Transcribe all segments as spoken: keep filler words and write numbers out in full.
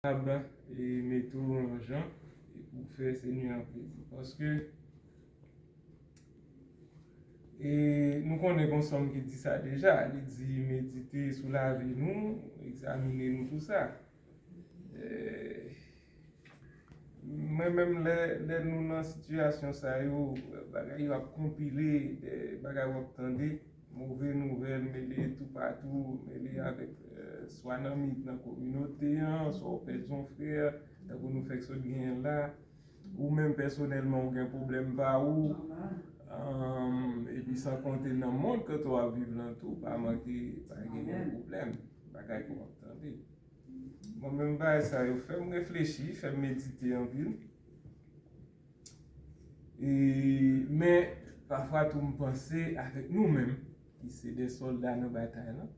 kapab e mete w nan jan e pou fè Senyè a plezi. Paske e nou konnen gon sòm ki di sa deja, li di medite sou lavi nou, egzamine nou tou sa. E, mwen menm lè, lè nou nan sitiyasyon sa yo, bagay yo ap konpile, de bagay w ap tande, move nouvèl mele toupatou, mele avèk eh, swa nan mi nan kominote an, swa ou pèdi yon frè, tankou nou fèk sot genyen la, ou menm pèsonèlman ou gen pwoblèm pa ou, um, epi san konte nan mond kote w ap viv lan tou, pa manke pa gen yon pwoblèm, bagay ke w ap tande. Mwen menm bagay sa yo fè m reflechi, fè m medite anpil. E, men pafwa tou m panse avèk nou menm, ki se de sòlda nan batay lan,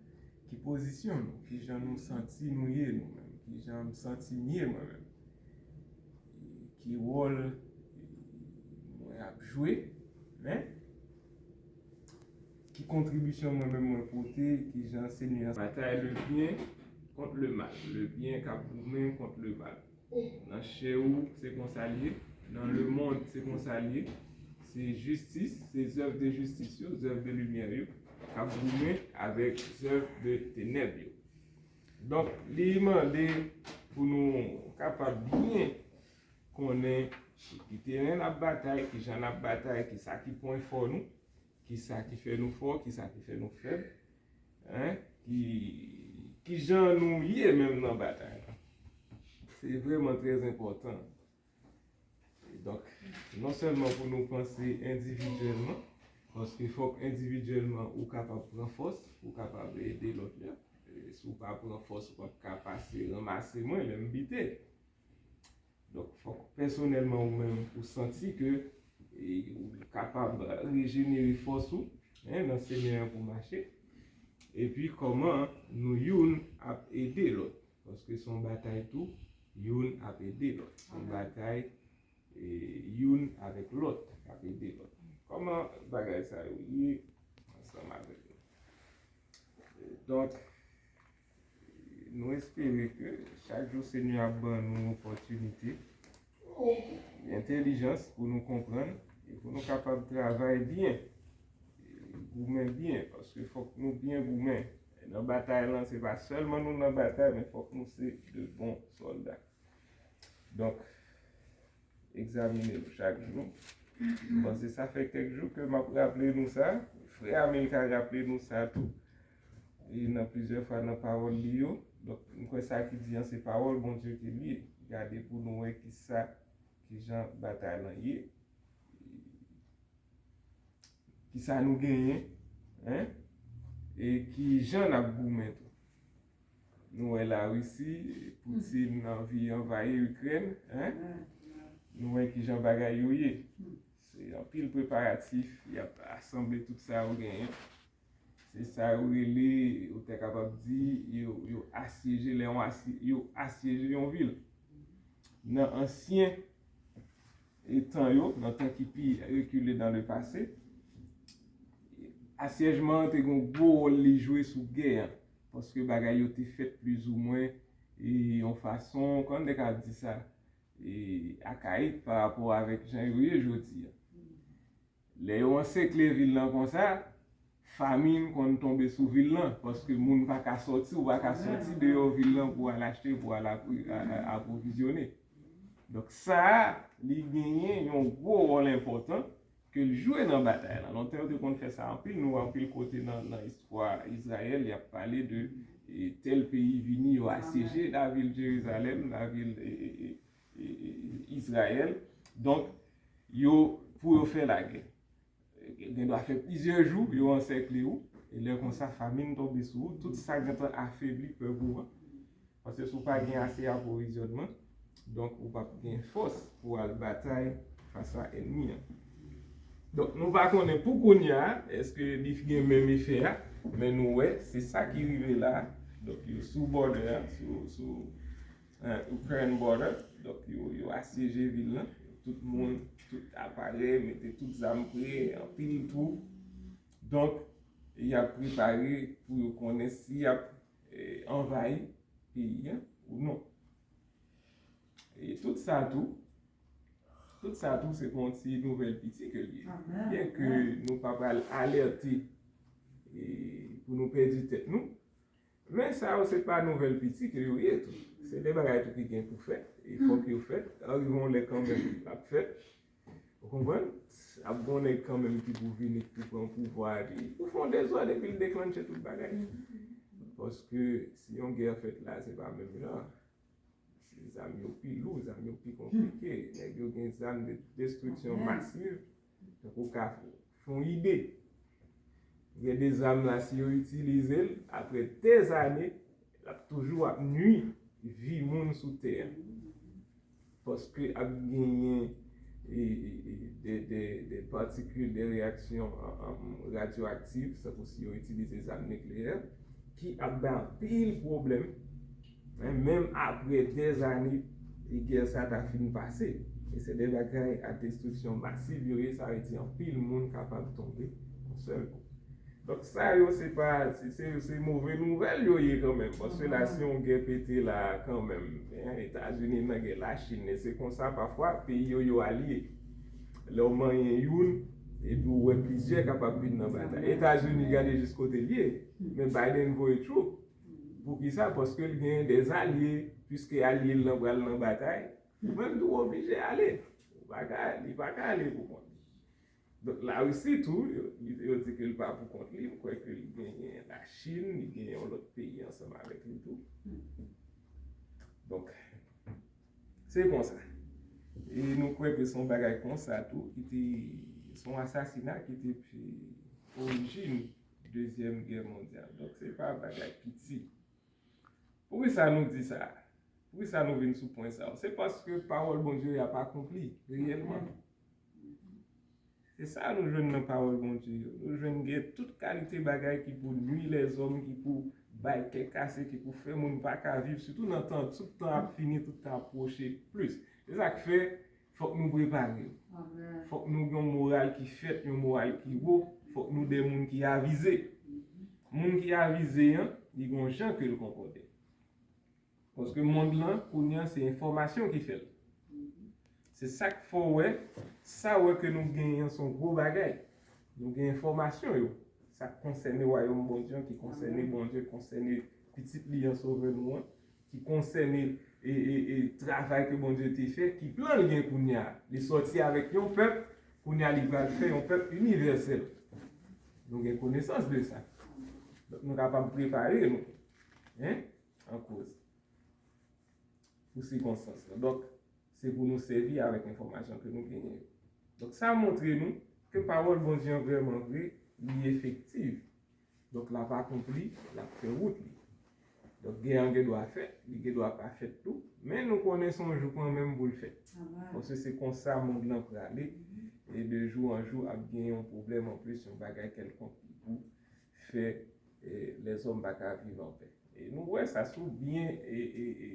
ki pozisyon nou, ki jan nou santi nou ye nou menm, ki jan m santi m ye mwen menm, ki wòl mwen ap jwe, men ki kontribisyon mwen menm mwen pote, ki jan Senyè a batay le byen kont le mal, le byen k ap goumen kont le mal. Nan chè ou, se konsa l ye. Nan lemonn, se konsa l ye. Se jistis, se zèv de jistis yo, zèv de limyè yo, k ap goumen avèk zèv de tenèb yo. Donk, li mande pou nou kapab byen konnen sou ki teren n ap batay, ki jan n ap batay, ki sa ki pwen fò nou, ki sa ki fè nou fò, ki sa ki fè nou fèb, en, ki, ki jan nou ye menm nan batay la. Se vrèman trè enpòtan. Donk, non sèlman pou nou panse endividyèlman, paske fòk endividyèlman ou kapab pran fòs, ou kapab ede lòt la. E si w pa pran fòs, ou p ap ka pase ranmase mwen lè m bite. Donk, fòk pèsonèlman ou menm ou santi ke e, ou kapab rejenere fòs ou en, nan Senyè an pou mache. Epi kòman nou youn ap ede lòt. Paske se yon batay tou, youn ap ede lòt. Se yon batay e, youn avèk lòt k ap ede lòt. Kòman bagay sa yo ye ansanm avèk nou? Donk, nou espere ke chak jou Senyè a ap ban nou opòtinite, entèlijans pou nou konprann e pou nou kapab travay byen, goumen byen, paske fòk nou byen goumen. Nan batay lan, se pa sèlman nou nan batay, men fòk nou se de bon sòlda. Donk, egzamine nou chak jou. M panse sa fè kèk jou ke m ap raple nou sa. Frè Amilcar raple nou sa tou. E nan plizyè fwa nan pawòl li yo. Donk, m kwè sa ki di an se pawòl Bondye ke li ye. Gade pou nou wè ki sa, ki jan batay lan ye. Ki sa nou genyen, en? E ki jan n ap goumen tou. Nou wè Larisi, Poutine anvi anvayi Ikrèn, en? Nou wè ki jan bagay yo ye. Se anpil preparatif, y ap asanble tout sa yo genyen. Se sa yo rele, ou te kapab di, yo, yo asyeje, lè yon asye-, yo asyeje yon vil. Nan ansyen e tan yo, nan tan ki pi rekile dans le passé, asyèjman an te gen yon gwo wòl li jwe sou gè an, paske bagay yo te fèt plizoumwen e yon fason, kòman m te ka di sa, e akayik pa rapò avèk jan yo ye jodi a. Lè yo ansekle vil lan konsa, famin konn tonbe sou vil lan, paske moun pa ka sòti, ou pa ka sòti deyò vil lan pou al achte, pou al apwi-, a, a, apwovizyone. Donk sa a, li genyen yon gwo wòl enpòtan ke l jwe nan batay lan. Lontan yo te konn fè sa anpil, nou wè anpil kote nan, nan istwa Izrayèl, y ap pale de e, tèl peyi vini, yo asyeje lavil Jerizalèm, lavil e, e, e, e, e, Izrayèl. Donk, yo, pou yo fè lagè. Gen dwa fè plizyè jou, yo ansèkle ou, e lè konsa, famin tonbe sou ou, tout sa gentan afebli pèp ou an. Paske si w pa gen ase apwovizyònman, donk ou p ap gen fòs pou w al batay fas a ènmi an. Donk, nou pa konnen pou kounye a, èske li gen menm efè a, men nou wè, se sa ki rive la. Donk, yo sou border a, sou, sou, eh, Ukraine border. Donk, yo, yo asyeje vil lan. Tout moun, tout aparèy, mete tout zam pre, anpil twoup. Donk, y ap prepare pou yo konnen si y ap, eh, anvayi peyi a ou non. Tout sa tou, tout sa tou se pou yon ti nouvèl piti ke l ye. Byenke nou pa pral alète e, pou nou pèdi tèt nou, men sa yo se pa nouvèl piti ke yo ye tou. Se de bagay tou ki gen pou fèt, e fòk yo fèt, arive yon lè kanmenm l ap fèt. Ou konprann? Ap gon nèg kanmenm ki pou vini, ki pou pran pouvwa, epi pou fè yon dezòd, epi l deklanche tout bagay. Paske si yon gè fèt la, se pa menm jan. Se zam yo pi lou, zam yo pi konplike. Nèg yo gen zam de destriksyon masiv. Donk ou ka fè yon ide. Gen de zam la, si yo itilize l, apre dèzane, l ap toujou ap nui vi moun sou tè a. Paske ap genyen e, e, e, de, de, de partikil, de reyaksyon radyoaktif, tankou si yo itilize zam nikleyè, ki ap bay anpil pwoblèm, menm apre dèzane e gè sa ta fin pase. E se de bagay a destriksyon masiv yo ye, sa vle di anpil moun kapab tonbe yon sèl kou. Donk sa yo se pa, se, se, se move nouvèl yo ye kanmenm, paske la si yon gè pete la kanmenm, en, Etazini nan gè, Lachin, e se konsa pafwa peyi yo, yo alye. Lè w manyen youn, epi w wè plizyè kapab vin nan batay. Etazini gade jis kote l ye, men Biden voye twoup. Poukisa? Paske l gen de alye, piske alye l lan pral nan batay, ou menm tou w oblije ale. Ou pa ka, li pa ka ale pou kont li. Donk Larisi tou, yo, yo di ke l pa pou kont li, m kwè ke li genyen Lachin, li genyen yon lòt peyi ansanm avèk li tou. Donk, se konsa. E nou kwè ke se yon bagay konsa tou, ki te, se yon asasina ki te orijin Dezyèm Gè Mondyal. Donk se pa bagay piti. Poukisa nou di sa? Poukisa nou vin sou pwen sa? Se paske pawòl Bondye ap akonpli reyèlman. Se sa nou jwenn nan pawòl Bondye yo. Nou jwenn gen tout kalite bagay ki pou nui lèzòm, ki pou bay kè kase, ki pou fè moun pa ka viv, sitou nan tan, tout tan ap fini, tout tan ap pwoche plis. Se sa k fè, fòk nou prepare. Fòk nou gen yon moral ki fèt, yon moral ki wo. Fòk nou de moun ki avize. Moun ki avize an, li gen yon jan ke l konpòte. Paske mond lan, kounye a, se enfòmasyon ki fè l. Se sa k fè w wè, sa w wè ke nou genyen an se yon gwo bagay. Nou gen enfòmasyon yo. Sa k konsène wayòm Bondye an, ki konsène Bondye, konsène Pitit li an, Sovè nou an, ki konsène e, e, e travay ke Bondye te fè, ki plan l gen kounye a. Li sòti avèk yon pèp, kounye a li pral fè yon pèp inivèsèl. Nou gen konesans de sa. Donk nou kapab prepare nou. En? An koz. Pou sikonstans lan. Donk, se pou nou sèvi avèk enfòmasyon ke nou genyen yo. Donk, sa montre nou ke pawòl Bondye an vrèman vre, li efektiv. Donk, l ap akonpli, l ap fè wout li. Donk, gè an gen dwa fèt, li gen dwa pa fèt tou, men nou konnen se yon jou kanmenm pou l fèt. Paske se konsa mond lan prale, e de jou an jou ap gen yon pwoblèm anplis, yon bagay kèlkonk ki pou fè e, lèzòm pa ka viv anpè. E nou wè sa, si w byen e, e, e,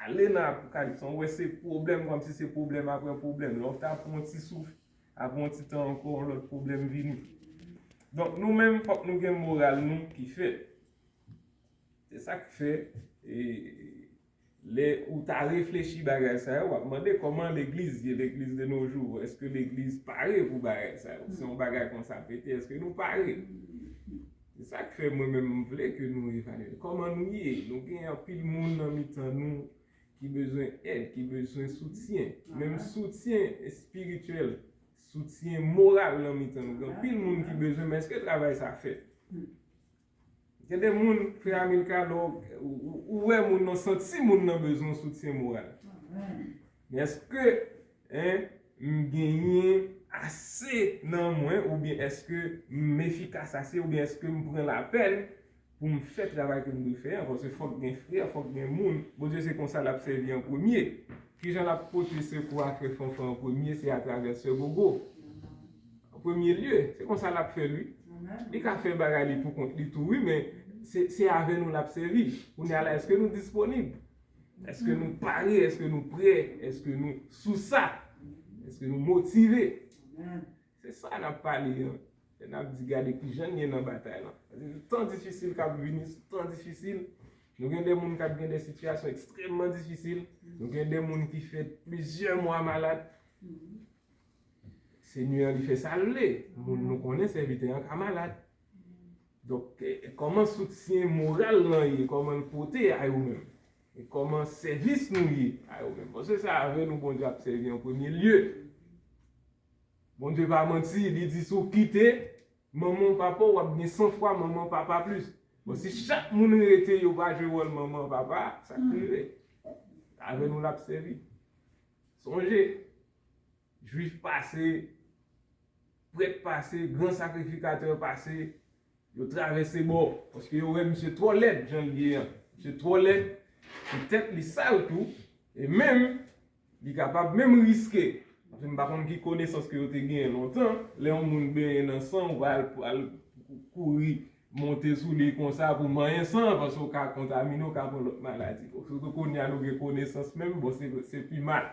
ale nan Apokalips lan, w wè se pwoblèm, kòmsi se pwoblèm apre pwoblèm. Lè w ta pran yon ti souf, apre yon ti tan ankò, yon lòt pwoblèm vini. Donk, nou menm, fòk nou gen moral nou ki fèt. Se sa k fè, e, lè ou ta reflechi bagay sa yo, w ap mande kòman legliz ye, legliz de nos jours. Èske legliz pare pou bagay sa yo? Se yon bagay konsa pete, èske nou pare? Se sa k fè mwen menm m vle ke nou evalye. Kòman nou ye? Nou gen anpil moun nan mitan nou ki bezwen èd, ki bezwen soutyen. Menm soutyen espirityèl, soutyen moral nan mitan nou. Gen anpil moun ki bezwen, men èske travay sa fèt? Gen de moun, frè Amilcar, lè w, ou, ou, ou wè moun nan, santi moun nan bezwen yon soutyen moral. Men èske, en, m genyen ase nan mwen, oubyen èske m efikas ase, oubyen èske m pran lapèn pou m fè travay ke m dwe fè an? Paske fòk gen frè, fòk gen moun. Bondye se konsa l ap sèvi an premye. Kijan l ap pote sekou a frè Fanfan an premye? Se atravè sè Gogo. An premye lye, se konsa l ap fè l, wi. Li ka fè bagay li pou kont li tou, wi, men se, se avè nou l ap sèvi. Kounye a la, èske nou disponib? Èske nou pare? Èske nou prè? Èske nou sou sa? Èske nou motive? Se sa n ap pale an. Lè n ap di gade kijan n ye nan batay lan. Tan difisil k ap vini, tan difisil, Nou gen de moun k ap gen de sitiyasyon ekstrèmman difisil. Nou gen de moun ki fè plizyè mwa malad. Senyè a, li fè sa l vle. Moun nou konnen sèvitè an ka malad. Donk, e, e kòman soutyen moral lan ye, kòman l pote a yo menm? E kòman sèvis nou ye a yo menm? Paske se avè nou Bondye ap sèvi an premye lye. Bondye pa manti, li di si w kite manman w, papa w, w ap gen san fwa manman, papa plis. Bon, si chak moun rete yo pa jwe wòl manman, papa, sa k rive? Avè nou l ap sèvi. Sonje, Jwif pase, prèt pase, gran sakrifikatè pase, yo travèse bò. Paske yo wè misye twò lèd, jan l ye an. Misye twò lèd, petèt li sal tou, e menm, li kapab menm riske. Paske m pa konn ki konesans ke yo te genyen lontan, lè yon moun benyen nan san, ou pa al, al kouri monte sou li konsa pou manyen san, paske w ka kontamine, w ka pran lòt maladi. Sitou kounye a nou gen konesans menm, bon, se, se pi mal.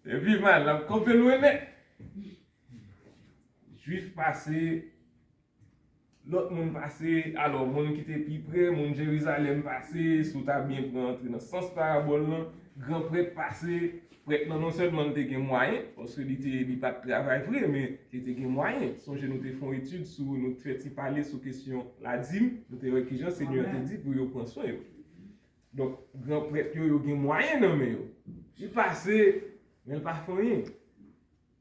Se pi mal, l ap kanpe lwen nèt. Jwif pase, lòt moun pase, alò, moun ki te pi pre, moun Jerizalèm pase, si w ta byen pran antre nan sans parabòl lan, gran prèt pase, prèt lan non sèlman li te gen mwayen, paske li te, li pa t travay vre, men li te gen mwayen. Sonje nou te fè yon etid sou, nou te fè ti pale sou kesyon ladim, nou te wè kijan Senyè a te di pou yo pran swen yo. Donk, gran prèt yo, yo gen mwayen nan men yo. Li pase, men l pa fè anyen.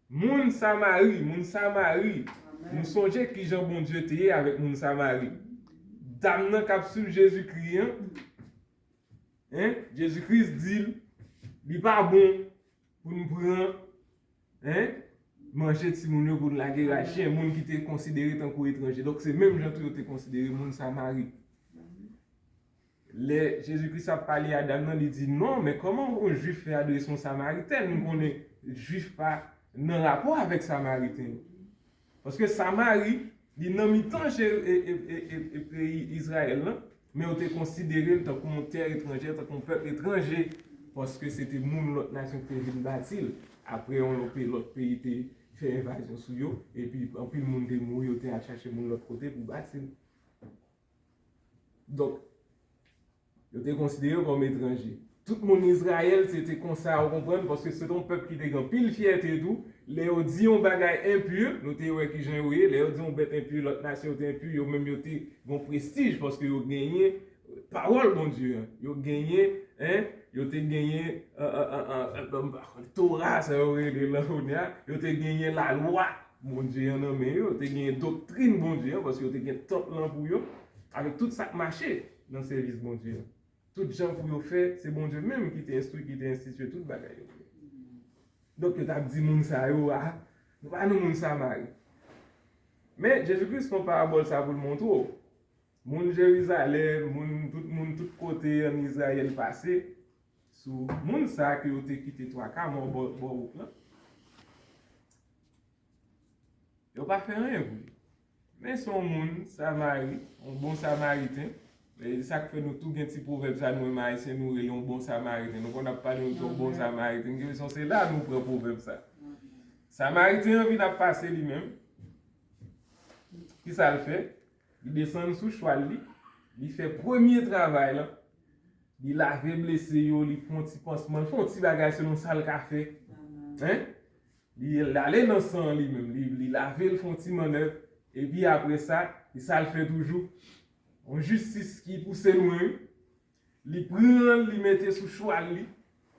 Moun Samari, moun Samari, nou sonje kijan Bondye te ye avèk moun Samari. Dam nan k ap swiv Jezikri an, en, Jezikri di l, li pa bon pou n pran, en, manje timoun yo pou n lage ray chen, moun ki te konsidere tankou etranje. Donk, se menm jan tou yo te konsidere moun Samari. Lè Jezikri ap pale a dam nan, li di, non, men kòman yon Jwif fè adrese yon Samariten? Nou konnen Jwif pa nan rapò avèk Samariten yo. Paske Samari, li nan mitan Je- e, e, e, e, e peyi Izrayèl lan, men yo te konsidere l tankou yon tè etranjè, tankou yon pèp etranje, paske se te moun lòt nasyon ki te vin bati l. Apre yon lòt peyi, lòt peyi te fè envazyon sou yo, epi anpil moun te mouri, yo te al chache moun lòt kote pou bati l. Donk, yo te konsidere yo kòm etranje. Tout moun Izrayèl, se te konsa, ou konprann, paske se te yon pèp ki te gen anpil fyète tou. Lè yo di yon bagay enpi, nou te wè kijan yo ye. Lè yo di yon bèt enpi, lòt nasyon yo te enpi, yo menm yo te gen prestij, paske yo genyen pawòl Bondye an. Yo genyen, en, yo te genyen, euh, euh, euh, euh, euh, Tora, sa yo rele l kounye a, yo te genyen lalwa Bondye an nan men yo, yo te genyen doktrin Bondye an, paske yo te gen tanp lan pou yo, avèk tout sa k mache nan sèvis Bondye an. Tout jan pou yo fè, se Bondye menm ki te enstwi, ki te enstitye tout bagay yo. Donk, yo t ap di moun sa yo, a, nou pa nan moun Samari. Men, Jezikri fè yon parabòl sa pou l montre w. Moun Jerizalèm, moun, tout moun, tout kote ann Izrayèl pase, sou moun sa ke yo te kite twa ka mò bò, bò wout lan. Yo pa fè anyen pou li. Men se yon moun Samari, yon bon Samariten. E sa k fè nou tou gen ti pwovèb sa, nou menm Ayisyen, nou rele yon bon Samariten. Nou konn ap pale, nou di yon bon Samariten. Gen rezon, se la nou pran pwovèb sa. Samariten an vin ap pase li menm. Kisa l fè? Li desann sou chwal li. Li fè premye travay lan. Li lave blese yo, li pran ti pansman, li fè yon ti bagay selon sa l ka fè. Hein? Li, li ale nan san an li menm, li, li lave l, fè yon ti mannèv, epi apre sa, e sa l fè toujou. Yon jistis ki pouse lwen, wi. Li pran l, li mete sou chwal li.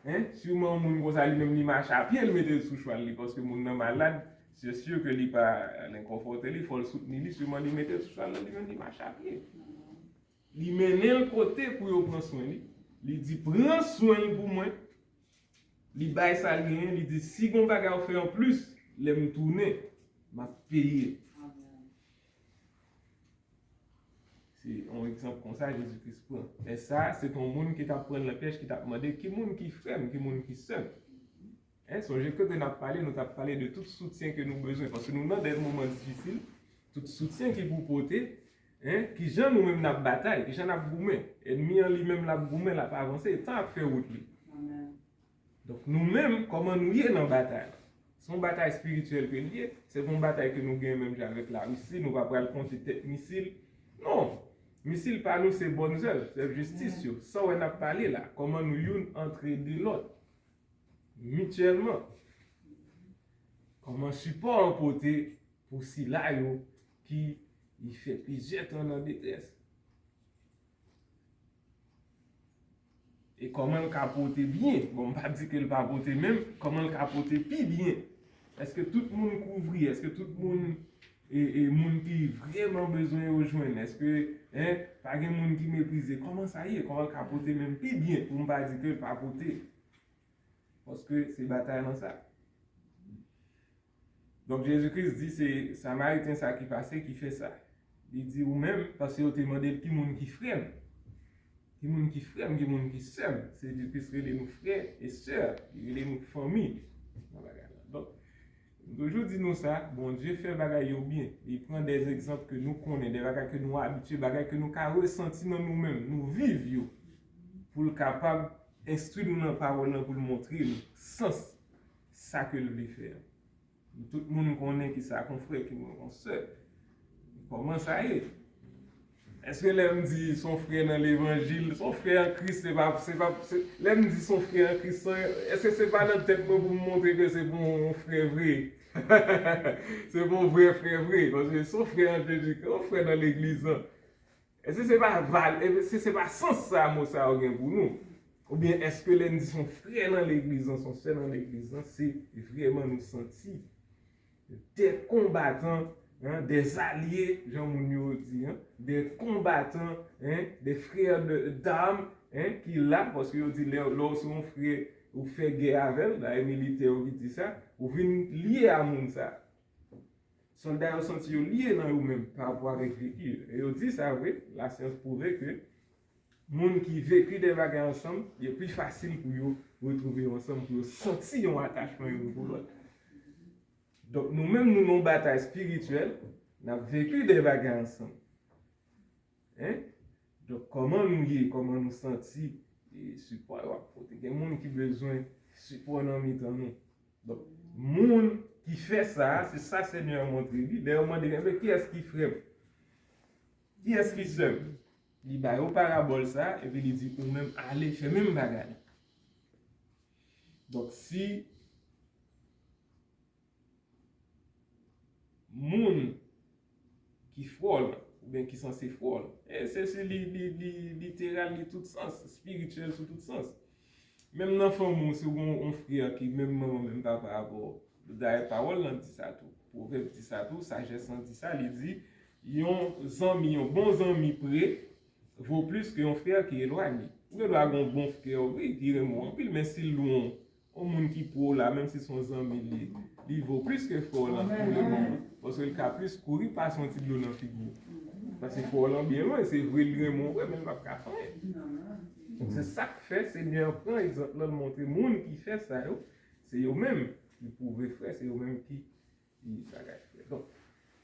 Hein? Siman yon moun konsa, li menm, li mache a pye, li mete l sou chwal li, paske moun nan malad, se si ke li pa lenkonfòte li, fò l soutni li, siman li mete l sou chwal la, li menm, li mache a pye. Li mennen l kote pou yo pran swen li. Li di, pran swen l pou mwen. Li bay sa l genyen, li di, si gon bagay ou fè anplis, lè m tounen, m ap peye. Se yon egzanp konsa Jezikri pran. E sa, se te yon moun ki t ap pran l nan pyèj, ki t ap mande, ki moun ki frè m, ki moun ki sè m? Hein, sonje kote n ap pale, nou t ap pale de tout soutyen ke nou bezwen, paske nou nan de moman difisil, tout soutyen ki pou pote, hein, kijan nou menm n ap batay, kijan n ap goumen. Ènmi an li menm l ap goumen, l ap avanse, tan ap fè wout li. Donk nou menm, kòman nou ye nan batay la? Se yon batay espirityèl ke l ye, se pa yon batay ke nou gen menm jan avèk Larisi, nou pa pral konte tèt misil. Non! Misil pa nou se bòn zèv, zèv jistis yo. Sa w wè n ap pale la, kòman nou youn antre de lòt, mityèlman. Kòman sipò an pote pou sila yo ki li fè plizyè tan nan detrès. E kòman l ka pote byen? Bon, m pa di ke l pa pote menm, kòman l ka pote pi byen? Èske tout moun kouvri? Èske tout moun, e, e moun ki vrèman bezwen yo jwenn? Èske, en, pa gen moun ki meprize? Kòman sa ye? Kòman l ka pote menm pi byen pou m pa di ke l pa pote? Paske se batay lan sa. Donk, Jezi Kris di se Samariten sa ki pase ki fè sa. Li di ou menm, paske yo te mande l ki moun ki frè m. Ki moun ki frè m, ki moun ki sè m. Se di Kris rele nou frè e sè, li rele nou fanmi nan bagay la. Donk, m toujou di nou sa, Bondye fè bagay yo byen. Li pran de egzanp ke nou konnen, de bagay ke nou abitye, bagay ke nou ka resanti nan nou menm, nou viv yo, pou l kapab enstwi nou nan pawòl lan, pou l montre nou sans sa ke l vle fè a. Tout moun konnen ki sa k on frè, ki moun k on sè. Kòman sa ye? Èske lè m di s on frè nan levanjil, s on frè an Kris, se pa, se pa, se, lè m di s on frè an Kris, sa, èske se pa nan tèt mwen pou m montre ke se pou on frè vre? Se pou on vrè frè vre, paske s on frè an Jezikri, on frè nan legliz lan. Èske se pa val-, èske se pa sans sa mo sa yo gen pou nou? Oubyen èske lè n di s on frè nan legliz lan, s on sè nan legliz lan, se vrèman nou santi de konbatan, en, de alye, jan moun yo di, en, de konbatan, en, de frè de, d'armes, en, ki la, paske yo di lè, lè w se yon frè, ou fè gè avè l, dayè militè yo ki di sa, ou vin lye a moun sa. Sòlda yo santi yo lye nan yo menm pa rapò avèk veki yo. E yo di sa vre, lasyans pwouve ke moun ki veki de bagay ansanm, li pi fasil pou yo retwouve yo ansanm, pou yo santi yon atachman youn pou lòt. Donk, nou menm, nou nan yon batay espirityèl, n ap veki de bagay ansanm. En? Donk, kòman nou ye, kòman nou santi, e, sipò yo ap pote? Gen moun ki bezwen sipò nan mitan nou. Donk, moun ki fè sa, se sa Senyè a montre li. Lè yo mande, enben, kiyès ki frè m? Kiyès ki sè m? Li ba yo parabòl sa, epi li di, ou menm, ale fè menm bagay. Donk, si moun ki frè w lan, oubyen ki sanse frè w lan. E se si li, li, li literal, li tout sans, espirityèl sou tout sans. Menm nan fanmi w, si w gen yon frè ki menm manman, menm papa avè w, dayè pawòl lan di sa tou, pwovèb di sa tou, sajès lan di sa, li di, yon zanmi, yon bon zanmi pre vo plis ke yon frè ki elwanye. Ou gen dwa gen yon bon frè w, wi, ki renmen w anpil, men si l lwen w, yon moun ki pre w la, menm si se yon zanmi li ye, li vo plis ke frè w lan pou renmen w. Paske l ka plis kouri pase yon ti dlo nan figi w. Paske frè w lan byen lwen, se vre li renmen w vre, men l p ap ka fè anyen. Se sa k fè Senyè a pran egzanp lan, l montre moun ki fè sa yo, se yo menm ki pwouve frè, se yo menm ki, ki bagay frè. Donk,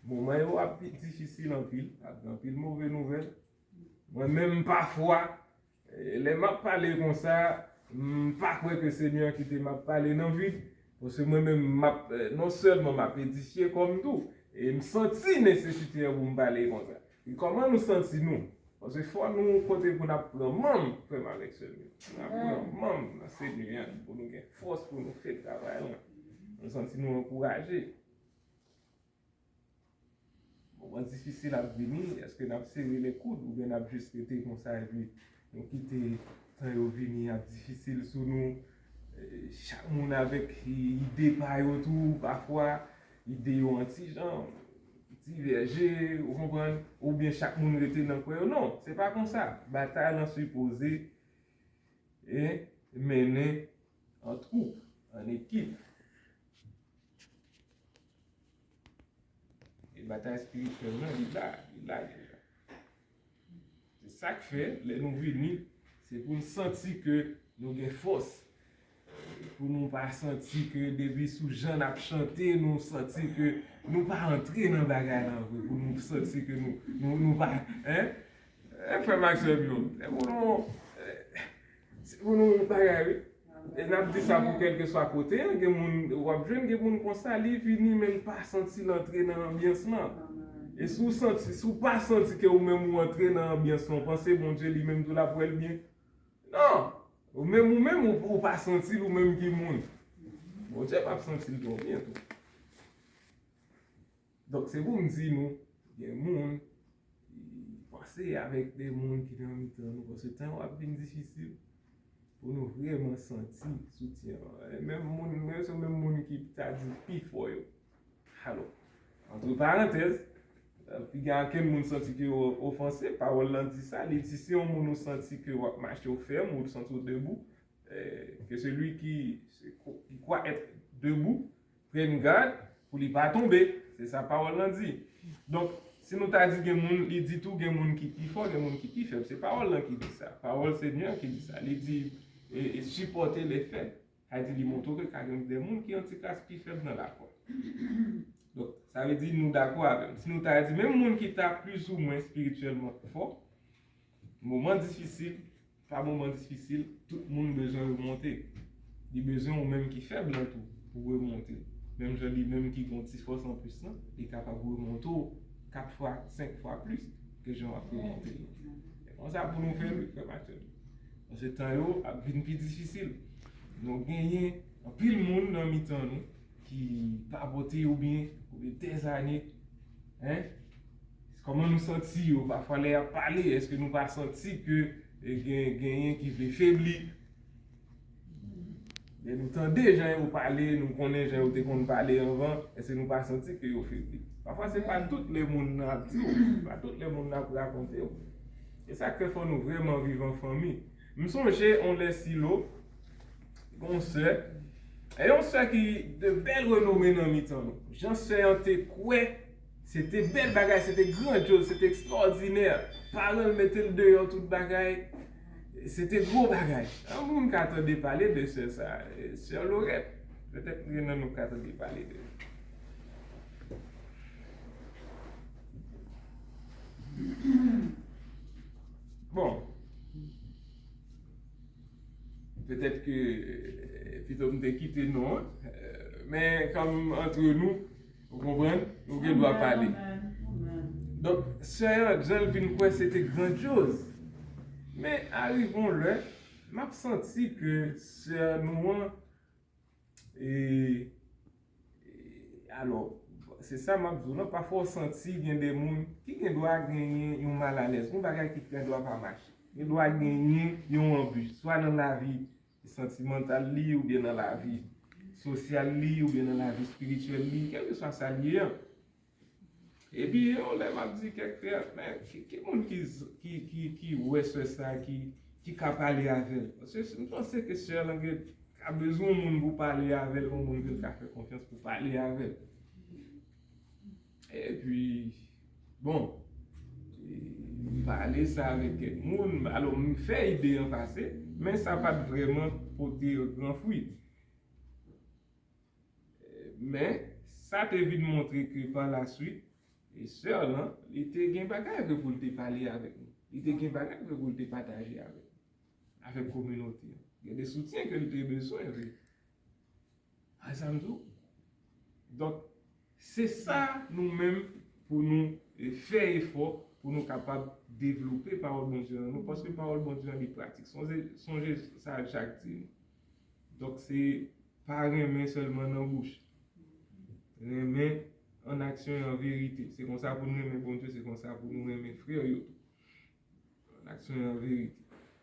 moman yo ap difisil anpil, ap gen anpil move nouvèl. Mwen menm, pafwa, e, lè m ap pale konsa, m pa kwè ke Senyè a kite m ap pale nan vid, paske mwen menm, m ap, e, non sèlman m ap edifye kò m tou, e m santi nesesite an pou m pale konsa. E kòman nou santi nou? Paske fò nou kote pou n ap pran manm, frè m avèk sè m yo. N ap pran manm nan Senyè a, pou nou gen fòs, pou nou fè travay lan. Nou santi nou ankouraje. Moman difisil ap vini, èske n ap sere lekoud oubyen n ap jis rete konsa epi nou kite tan yo vini ap difisil sou nou? E, chak moun avèk ide pa yo tou, pafwa ide yo an ti jan, divèje, ou konprann? Oubyen chak moun rete nan kwen yo. Non, se pa konsa. Batay lan sipoze, e, mennen an twoup, an ekip. E batay espirityèl lan, li la, li la deja. Se sa k fè, lè nou vini, se pou n santi ke nou gen fòs. Pou nou pa santi ke depi sou jan n ap chante, nou santi ke nou pa antre nan bagay lan vre. Pou nou santi ke nou, nou, nou pa, en? E, frè m ak sè m yo, se pou nou, e, se pou nou bagay, wi. E n ap di sa pou kèlkeswa kote, en, gen moun, w ap jwenn gen moun konsa, li vini, men l pa santi l antre nan anbyans lan. E si w santi, si w pa santi ke ou menm ou antre nan anbyans lan, w panse Bondye li menm tou l ap wè l byen? Non! Ou menm, ou menm, ou, ou pa santi l, ou menm ki moun. Bondye p ap santi l twò byen tou. Donk, se pou m di nou, gen moun, panse avèk de moun ki nan mitan nou, paske tan yo ap vin difisil pou nou vrèman santi soutyen an. E menm moun, menm se menm moun ki ta di pi fò yo. Alò, antre parantèz, pi gen ankenn moun santi ke yo ofanse, pawòl lan di sa, li di si yon moun ou santi ke w ap mache, ou fèm, ou santi w debou, eh, que celui qui, qui croit être debout prenne garde pou li pa tonbe. Se sa pawòl lan di. Donk, si nou ta di gen moun, li di tou gen moun ki pi fò, gen moun ki pi fèb. Se pawòl lan ki di sa. Pawòl Senyè ki di sa. Li di, e, e sipòte lè fèb. Sa di li montre ke ka gen de moun ki yon ti kras pi fèb nan lafwa. Donk, sa vle di nou dakò avè m. Si nou ta di menm moun ki ta plizoumwen espirityèlman fò, moman difisil, pa moman difisil, tout moun bezwen remonte. Li bezwen ou menm ki fèb lan tou pou remonte. Menm jan li menm ki gon ti fòs anplis lan, li kapab remonte w kat fwa, senk fwa plis ke jan w ap remonte yo. Se konsa pou nou fè l, frè Matèl. Paske tan yo ap vin pi difisil. Nou genyen anpil moun nan mitan nou ki pa pote yo byen pou de dèzane. Hein? Kòman nou santi yo? Pafwa lè y ap pale, èske nou pa santi ke, eh, gen, genyen ki vle febli? Lè nou tande jan yo pale, nou konnen jan yo te konn pale anvan, èske nou pa santi ke yo febli? Pafwa se pa tout lè moun nan ap di w, pa tout lè moun nan ap rakonte w. E sa k fè fò nou vrèman viv an fanmi. M sonje yon lè Silo, gon sè, e yon sè ki de bèl renome nan mitan nou. Jan sè an te kwè, se te bèl bagay, se te grandyoz, se te ekstwòdinè. Paran l mete l deyò tout bagay, se te gwo bagay. Yon moun ka tande pale de sè sa, sè Lorèt. Petèt gen nan nou ka tande pale de. Bon. Petèt ke, eh, pito m te kite non an, eh, men kòm antre nou, ou konprann, nou gen dwa pale. Donk, sè an, jan l vin kwè se te grandyoz. Men, arive yon lè, m ap santi ke sè nou an, E, e, alò, se sa m ap di w lan, pafwa w santi gen de moun ki gen dwa genyen yon malalèz, yon bagay ki gen dwa pa mache. Gen dwa genyen yon anbi, swa nan lavi santimantal li, oubyen nan lavi sosyal li, oubyen nan lavi espirityèl li, kèlkeswa sa l ye an. Epi, yon lè m ap di kèk frè, men, ki, ki moun ki, ki, ki, ki wè sè sa, ki, ki ka pale avè l? Paske m panse ke sè lan gen, ka bezwen yon moun pou pale avè l, yon moun ke l ka fè konfyans pou pale avè l. Epi, bon, e, m pale sa avèk kèk moun, alò, m fè ide an pase, men sa pa t vrèman pote gran fwi. Men, sa te vin montre ke pa laswit, e sè lan, li te gen bagay vre pou l te pale avèk nou. Li te gen bagay vre pou l te pataje avèk nou. Avèk kominote an. Gen de soutyen ke l te bezwen vre. A sa m di w. Donk, se sa nou menm pou nou, e, fè efò pou nou kapab devlope pawòl Bondye an nou, paske pawòl Bondye an li pratik. Sonje, sonje sa Jak di nou. Donk, se pa renmen sèlman nan bouch. Renmen an aksyon e an verite. Se konsa pou nou renmen Bondye, se konsa pou nou renmen frè yo tou. An aksyon e an verite.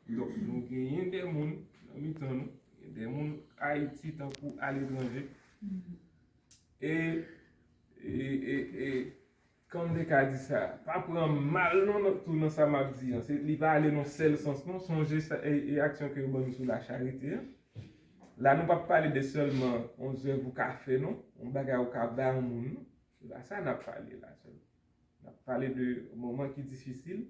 Donk, nou genyen de moun nan mitan nou, gen de moun Ayiti tankou aletranje. E, e, e, e, kòm m te ka di sa, pa pran mal non nan, tou nan sa m ap di an. Se, li pa ale nan sèl sans non. Sonje sa, e, e aksyon ke yo ban nou sou lacharite an. La, nou p ap pale de sèlman yon zèv ou ka fè non, yon bagay ou ka ba yon moun non. Se pa sa n ap pale la sèlman. N ap pale de moman ki difisil,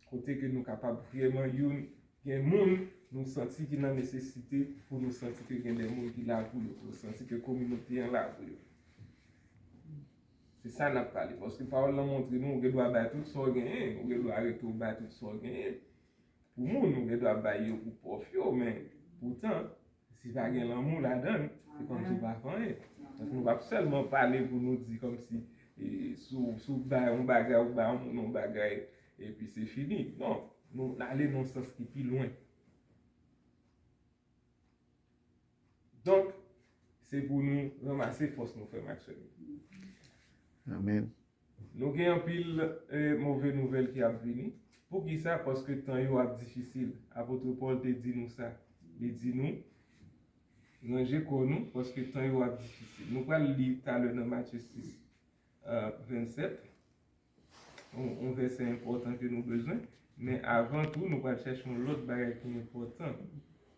kote ke nou kapab vrèman youn, gen moun nou santi ki nan nesesite, pou nou santi ke gen de moun ki la pou yo, pou nou santi ke kominote an la pou yo. Se sa n ap pale. Paske pawòl lan montre nou, ou gen dwa bay tout sa w genyen, ou gen dwa rete w bay tout sa w genyen. Pou moun, ou gen dwa bay yo pou pòv yo, men poutan, si pa gen lanmou ladan l, se kòmsi ou pa fè anyen. Paske nou p ap sèlman pale pou nou di kòmsi, E, si w, si w bay yon bagay, ou bay yon moun yon bagay, epi se fini. Non, nou ale nan yon sans ki pi lwen. Donk, se pou nou ranmase fòs nou, frè m ak sè m. Amèn. Nou gen anpil, eh, move nouvèl ki ap vini. Poukisa? Paske tan yo ap difisil. Apot Pòl te di nou sa. Li di nou, ranje kò nou, paske tan yo ap difisil. Nou pral li talè nan Matye sis, eh, vennsèt. Yon, yon vèsè enpòtan ke nou bezwen. Men avan tou, nou pral chèche yon lòt bagay ki enpòtan.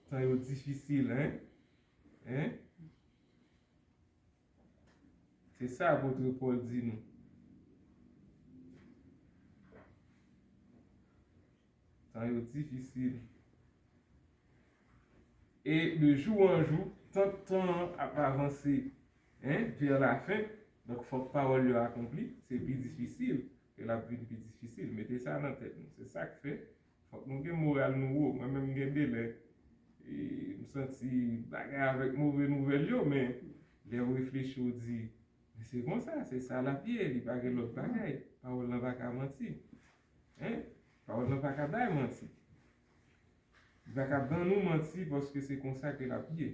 Tan yo difisil, en? En? Se sa apot Pòl di nou. Tan yo difisil. E de jou an jou, tan, tan an ap avanse, en, vè lafen, donk fòk pawòl yo akonpli, se pi difisil, ke l ap vin pi difisil. Mete sa nan tèt nou. Se sa k fè, fòk nou gen moral nou wo. Mwen menm gen de lè, e, m santi bagay avèk move nouvèl yo, men lè w reflechi, w di, men se konsa, se sa l ap ye, li pa gen lòt bagay. Pawòl lan pa ka manti. En? Pawòl lan pa ka bay manti. Li pa ka ban nou manti paske se konsa ke l ap ye.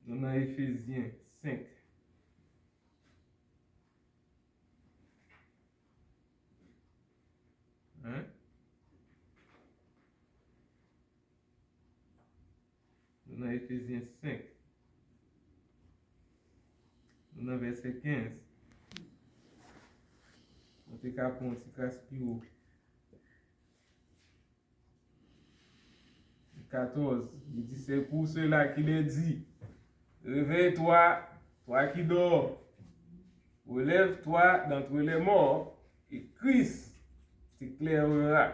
Nou nan Efezyen senk. Hein? Nou nan Efezyen senk. Nou nan vèsè kenz. Mwen te ka pran yon ti kras pi wo. Katòz, li di, c'est pour cela qu'il est dit, réveille-toi, toi qui dors, relève-toi d'entre les morts, et Christ t'éclairera.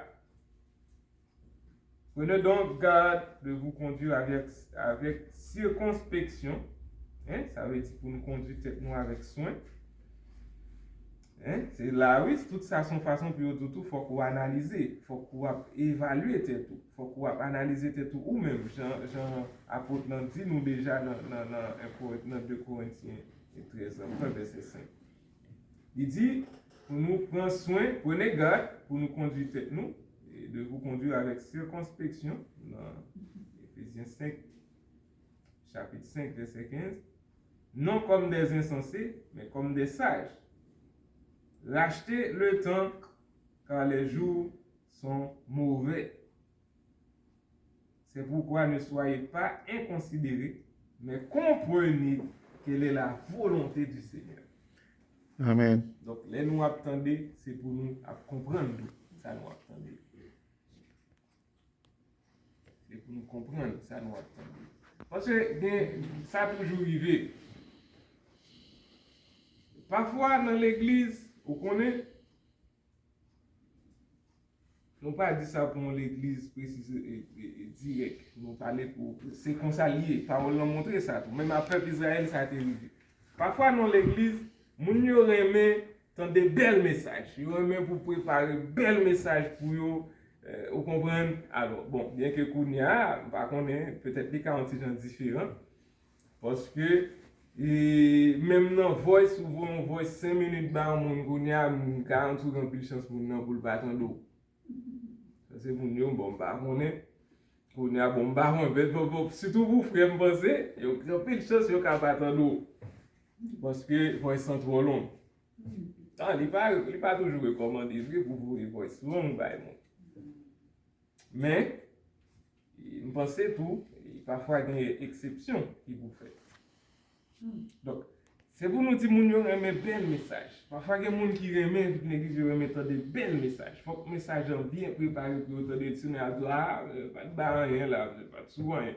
Prenez donc garde de vous conduire avec, avec circonspection. Hein? Sa vle di pou nou kondui tèt nou avèk swen. Hein? Se la, wi, tout sa se yon fason pou yo di w tou, fòk ou analize, fòk ou ap evalye tèt ou, fòk ou ap analize tèt ou ou menm, jan, jan apot lan di nou deja nan, nan, nan, en Korent-, nan de Korentyen trèz lan, pran vèsè senk. Li di, pou nou pran swen, prenez garde, pou nou kondui tèt nou, et de vous conduire avec circonspection, nan Efezyen senk, chapit senk, vèsè kenz, non comme des insensés, mais comme des sages. Rachetez le temps, car les jours sont mauvais. C'est pourquoi ne soyez pas inconsidérés, mais comprenez quelle est la volonté du Seigneur. Amen. Donk, lè nou ap tande, se pou nou ap konprann tou sa nou ap tande. Se pou nou konprann sa nou ap tande. Paske gen, sa toujou rive. Pafwa nan legliz, ou konnen, nou pa di sa pou yon legliz presize e, e, e dirèk. Nou pale pou, se konsa l ye. Pawòl lan montre sa tou. Menm ak pèp Izrayèl, sa te rive. Pafwa nan legliz, moun yo renmen tande bèl mesaj. Yo renmen pou prepare bèl mesaj pou yo, eh, ou konprann? Alò, bon, byenke kounye a, m pa konnen, petèt li ka yon ti jan diferan. Paske, e, menm nan voice, ou voye yon voice senk minit ba yon moun kounye a, m garanti w gen anpil chans moun nan pou l pa tande w. Sa se moun yo, bon, m pa konnen. Kounye a, bon, m pa konnen, men, bon, bon, sitou pou frè m panse, yo gen anpil chans yo ka pa tande w. Paske voice lan twò long. Ah, li pa, li pa toujou rekòmande vre pou voye voice long bay moun. Men, m panse tou, pafwa gen eksepsyon ki pou fèt. Donk, se pou nou di moun yo renmen bèl mesaj. Pafwa gen moun ki renmen vin legliz, yo renmen tande bèl mesaj. Fòk mesaj lan byen prepare pou yo tande l, sinon y ap di, "Ah, pa t ba anyen la, pa t sou anyen."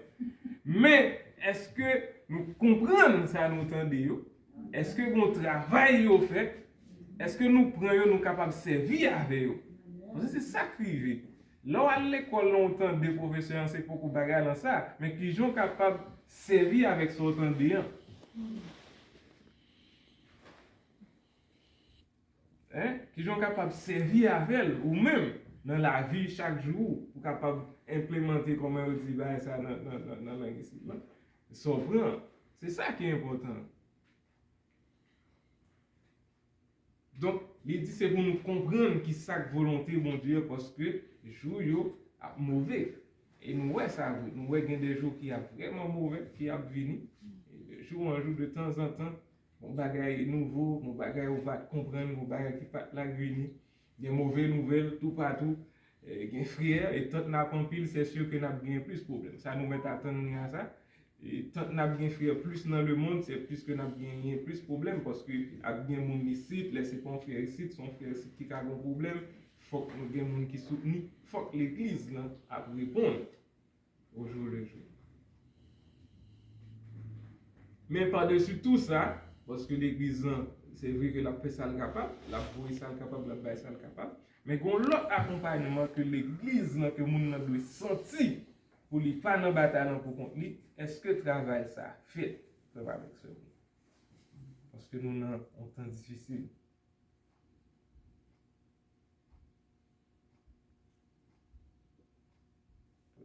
Men, èske nou konprann sa nou tande yo? Èske gen yon travay yo fè? Èske nou pran yo, nou kapab sèvi avè yo? Paske se sa k rive. Lè w al lekòl lan, ou tande pwofesè an, se poko bagay lan sa, men kijan w kapab sèvi avèk sa w tande an? Hein? Kijan w kapab sèvi avè l ou menm nan lavi chak jou ou, pou kapab enplemante, kòman yo di bagay sa nan, nan, nan, nan lang isit lan? Sa w pran. Se sa ki enpòtan. Donk, li di se pou nou konprann ki sa k volonte Bondye, paske jou yo ap move. E nou wè sa vre. Nou wè gen de jou ki ap vrèman move, ki ap vini. E de jou an jou, de tanzantan, yon bagay nouvo, yon bagay ou pa t konprann, yon bagay ki pa t la k vini. Gen move nouvèl toupatou. E gen frè, e tant n ap anpil, se si ke n ap gen plis pwoblèm. Sa nou mèt atann ni a sa. E tant n ap gen frè plis nan lemonn, se plis ke n ap genyen plis pwoblèm, paske ap gen moun isit, lè se pa yon frè isit, se yon frè isit ki ka gen pwoblèm, fòk nou gen moun ki soutni, fòk legliz lan ap reponn au jour le jour. Men padesi tou sa, paske legliz lan, se vre ke l ap fè sa l kapab, l ap voye sa l kapab, l ap bay sa l kapab, men gen yon lòt akonpayman ke legliz lan, ke moun nan dwe santi pou li pa nan batay lan pou kont li, èske travay sa fèt, frè m avèk sè m? Paske nou nan yon tan difisil.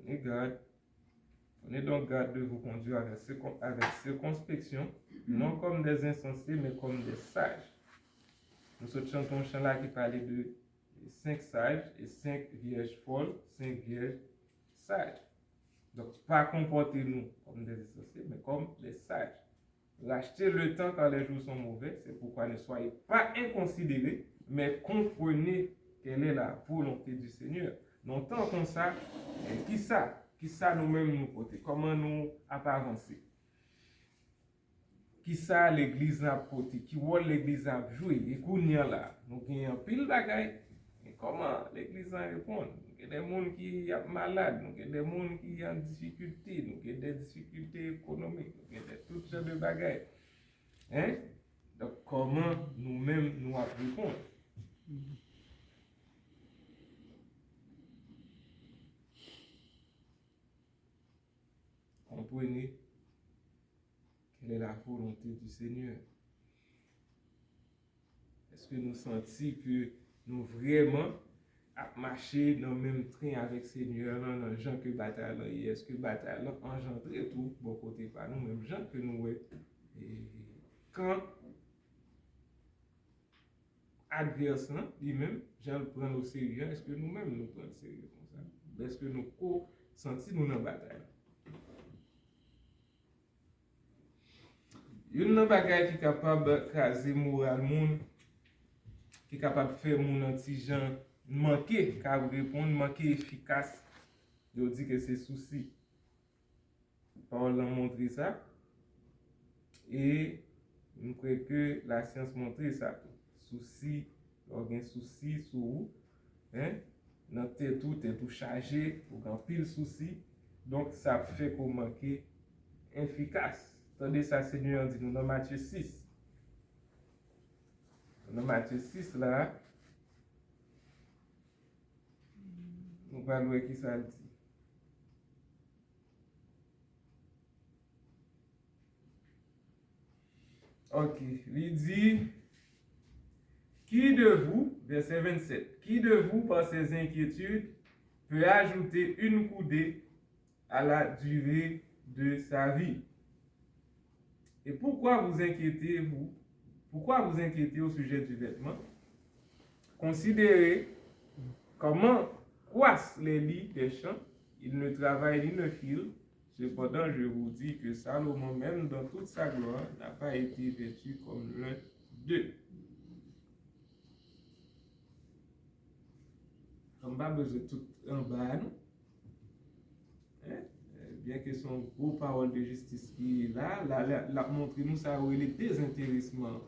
Prenez garde, prenez donc garde de vous conduire avec, circon- avec circonspection, non comme des insensés, mais comme des sages. Nou sot chante yon chan la ki pale de senk saj e senk vyèj fòl, senk vyèj saj. Donk, pa konpòte nou kòm des insensés, men kòm des sages. Rachetez le temps car les jours sont mauvais, c'est pourquoi ne soyez pas inconsidérés, mais comprenez quelle est la volonté du Seigneur. Nan tan konsa, men kisa, kisa nou menm nou pote? Kòman nou ap avanse? Kisa legliz lan ap pote? Ki wòl legliz lan ap jwe? E kounye a la, nou gen anpil bagay. Men kòman legliz lan reponn? Nou gen de moun ki ap malad, nou gen de moun ki an difikilte, nou gen de difikilte ekonomik, nou gen de tout jan de bagay. Hein? Donk, kòman nou menm nou ap reponn? Comprenez quelle est la volonté du Seigneur. Èske nou santi ke nou vrèman ap mache nan menm tren avèk Senyè a, nan jan ke batay lan ye? Èske batay lan anjandre tou bò kote pa nou, menm jan ke nou wè, e, kan advès lan, li menm, jan l pran l oserye a, èske nou menm nou pran l serye konsa? Èske nou ko santi nou nan batay la? Youn nan bagay ki kapab kraze moral moun, ki kapab fè moun an ti jan manke ka reponn, manke efikas, yo di ke se sousi. Pawòl lan montre sa. E m kwè ke lasyans montre sa tou. Sousi, lè w gen sousi sou ou, hein, nan tèt ou, tèt ou chaje, ou gen anpil sousi. Donk, sa ap fè ke w manke efikas. Tande sa Senyè a di nou nan Matye sis. Nan Matye sis la, nou pral wè kisa l di. Ok, li di, qui de vous, verset vingt-sept, qui de vous, par ses inquiétudes, peut ajouter une coudée à la durée de sa vie? Et pourquoi vous inquiétez-vous, pourquoi vous inquiéter au sujet du vêtement? Considérez comment croissent les lys des champs, ils ne travaillent ni ne filent. Cependant, je vous dis que Salomon, même dans toute sa gloire, n'a pas été vêtu comme l'un d'eux. Kòm pa bezwen tout anba a nou. Hein? Byen ke se yon gwo pawòl de jistis ki la, la, la, l ap montre nou sa yo rele dezenteresman.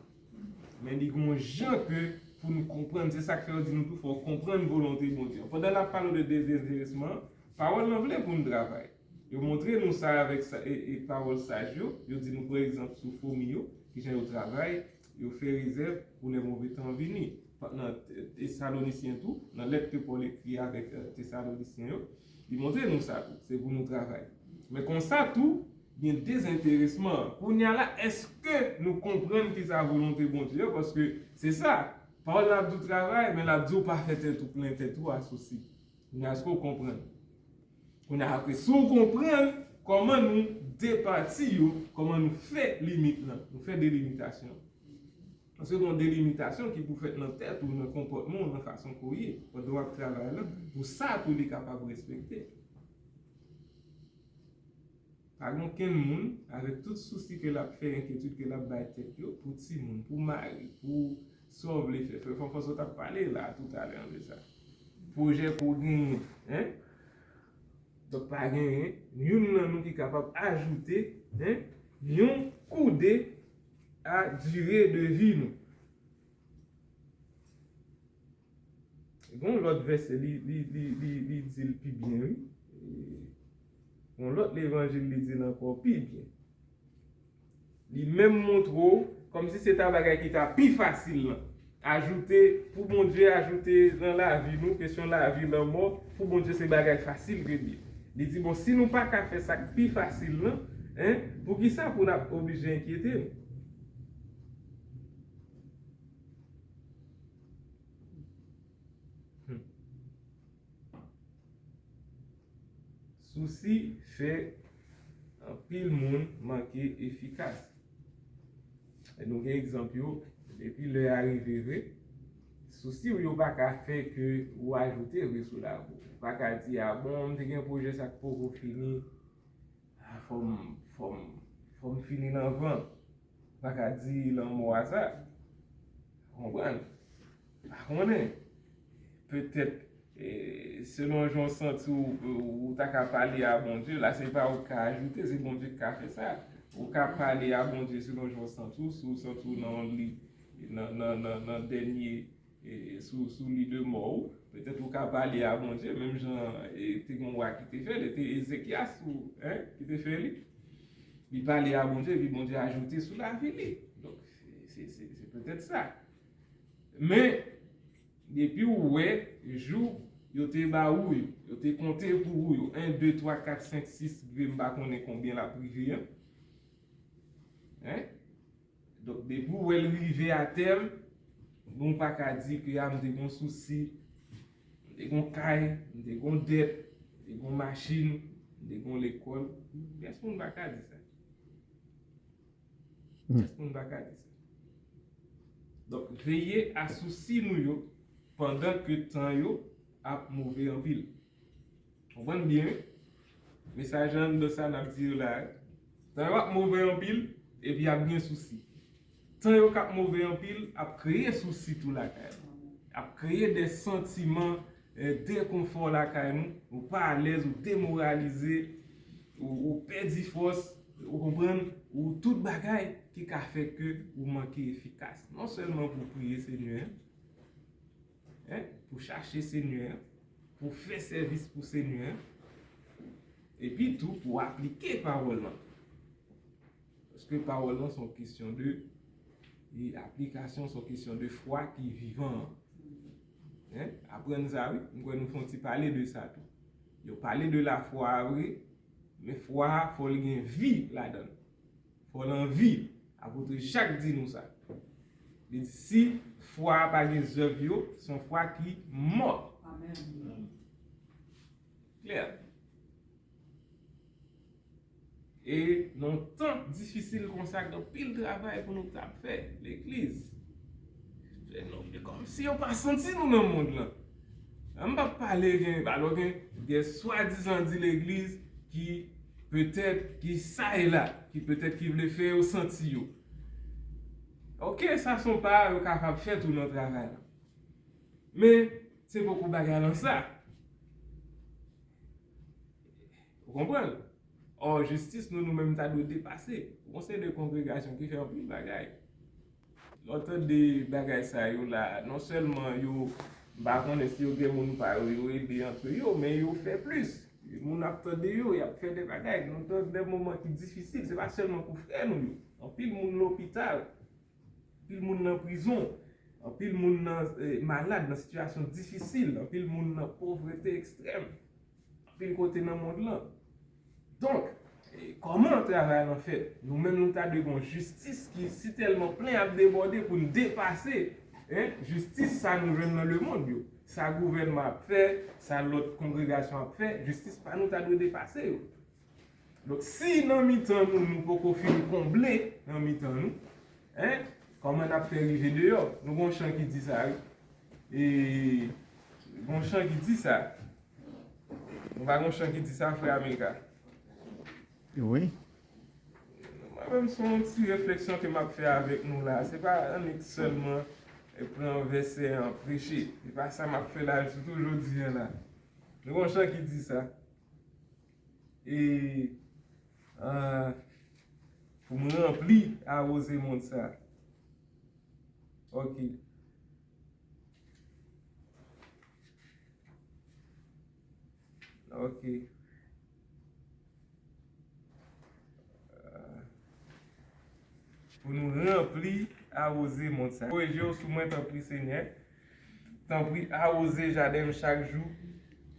Men li gon jan ke pou nou konprann, se sa k fè yo di nou tou fò w konprann volonte Bondye. Pandan l ap pale de dezenteresman, pawòl lan vle pou nou travay. Yo montre nou sa avèk sa, e, e pawòl saj yo. Yo di nou, pa egzanp, sou fomi yo, kijan yo travay, yo fè rezèv pou lè move tan an vini. Nan Tesalonisyen tou, nan lèt ke Pòl ekri avèk, e, Tesalonisyen yo, li montre nou sa tou. Se pou nou travay. Men konsa tou, gen dezenteresman. Kounye a la, èske nou konprann ki sa volonte Bondye? Paske se sa, pawòl la ap di w travay, men l ap di w pa fè tèt ou plen tèt ou a sousi. Men èske w konprann? Kounye a, apre, si w konprann kòman nou depati yo, kòman nou fè limit lan, nou fè delimitasyon. Paske gen yon delimitasyon ki pou fèt nan tèt ou, nan konpòtman w, nan fason ke w ye, pandan w ap travay la, pou sa tou li kapab respekte. Pa gen okenn moun, avèk tout sousi ke l ap fè, enkyetid ke l ap bay tèt yo, pou timoun, pou mari, pou sa w vle fè. Frè Fanfan sot ap pale la toutalè de sa. Pwojè pou w genyen, en? Donk, pa genyen youn nan nou ki kapab ajoute, en, yon koude a dire de vi nou. Gen yon lòt vèsè, li, li, li, li, li di l pi byen, wi. Gen yon lòt levanjil, li di l ankò pi byen. Li menm montre w, kòmsi se ta bagay ki ta pi fasil lan. Ajoute, pou Bondye ajoute nan lavi nou, kesyon lavi, lanmò, pou Bondye se bagay fasil ke l ye. Li di, bon, si nou pa ka fè sa k pi fasil lan, en, poukisa pou n ap oblije enkyete nou? Hmm. Sousi fè anpil moun manke efikas. E nou gen egzanp yo, depi lè a rive vre, sousi w yo pa ka fè ke ou ajoute vre sou lavi w. Ou pa ka di, a bon, m te gen pwojè sa k poko fini, a, fò m, fò m, fò m fini l anvan. Pa ka di lanmò a sa. Konprann? Pa konnen. Petèt, e, selon jan w santi w, ou ta ka pale a Bondye. La, se pa ou k ka ajoute, se Bondye k ka fè sa. Ou ka pale a Bondye selon jan w santi w, si w santi w nan yon li, nan, nan, nan, nan dènye e, sou, sou li de mò ou. Petèt ou ka pale a Bondye, menm jan, e, te gen yon wa ki te fè l, e te Ezekyas ou, en, ki te fè li. Li pale a Bondye, epi Bondye ajoute sou lavi li. Donk, se, se, se, se petèt sa. Men, depi ou wè, jou yo te ba ou yo, yo te konte pou ou yo, en, de, twa, kat, senk, sis, m pa konnen konbyen l ap rive an. En? Donk, depi w wè l rive atè m, bon, ou pa ka di ke, a, m te gon sousi, m te gon kay, m te gon dèt, m te gon machin, m te gon lekòl. Pyès moun pa ka di sa. Pyès moun pa ka di sa. Donk, veye a sousi nou yo pandan ke tan yo ap move anpil. Konprann byen, wi. Mesaj anndan sa n ap di yo la, tan yo ap move anpil, epi ap gen sousi. Tan yo k ap move anpil ap kreye sousi tou lakay nou. Ap kreye de santiman, eh, dekonfò lakay nou. Ou pa alèz, ou demoralize, ou, ou pèdi fòs, ou konprann, ou tout bagay ki ka fè ke ou manke efikas. Non sèlman pou priye Senyè, en, pou chache Senyè an, pou fè sèvis pou Senyè an, epi tou pou aplike pawòl lan. Paske pawòl lan se yon kesyon de, e aplikasyon se yon kesyon de fwa ki vivan an. En? Aprann sa, wi. M kwè nou fè yon ti pale de sa tou. Yo pale de lafwa a vre, men fwa a, fò l gen vi ladan l. Fò l anvi. Apot Jak di nou sa. Li di, si fwa a pa gen zèv yo, se yon fwa ki mò. Amèn. Klè. E nan tan difisil konsa, gen anpil travay pou nou t ap fè, legliz. Se nou, se kòmsi yo pa santi nou nan mond lan. M p ap pale gen, alò gen, gen swadizan di legliz ki petèt, ki sa e la, ki petèt ki vle fè yo santi yo. Oke, sa se yon pa yo kapab fè tou nan travay la. Men, se poko bagay lan sa. Ou konprann? Ò, jistis nou, nou menm ta dwe depase. Gon seri de kongregasyon ki fè anpil bagay. Lè w tande bagay sa yo la, non sèlman yo, m pa konnen si yo gen moun pa yo, yo ede antre yo, men yo fè plis. Moun ap tande yo, y ap fè de bagay. Nou nan de moman ki difisil, se pa sèlman pou frè nou yo. Anpil moun lopital, anpil moun nan prizon, anpil moun nan, eh, malad, nan sitiyasyon difisil, anpil moun nan povrete ekstrèm. Anpil kote nan mond lan. Donk, e, kòman travay lan fèt? Nou menm nou ta dwe gon jistis ki sitèlman plen ap debòde pou n depase, en, jistis sa nou jwenn nan lemonn yo. Sa gouvènman ap fè, sa lòt kongregasyon ap fè, jistis pa nou ta dwe depase yo. Donk, si nan mitan nou, nou poko fin konble nan mitan nou, en, Kòman n ap fè rive deyò? Nou gon chan ki di sa, wi. E gon chan ki di sa. Nou pa gon chan ki di sa, frè Amilcar? Wi. Mwen menm, se yon ti refleksyon ke m ap fè avèk nou la. Se pa annik sèlman e pran vèsè an preche. Se pa sa m ap fè la, sitou jodi a la. Nou gon chan ki di sa. E, ah, pou m ranpli, awoze mond sa. Ok. Ok. Ah. Pou nou ranpli, awoze mond sa. Voye je w sou mwen, tanpri, Senyè. Tanpri, awoze jaden m chak jou.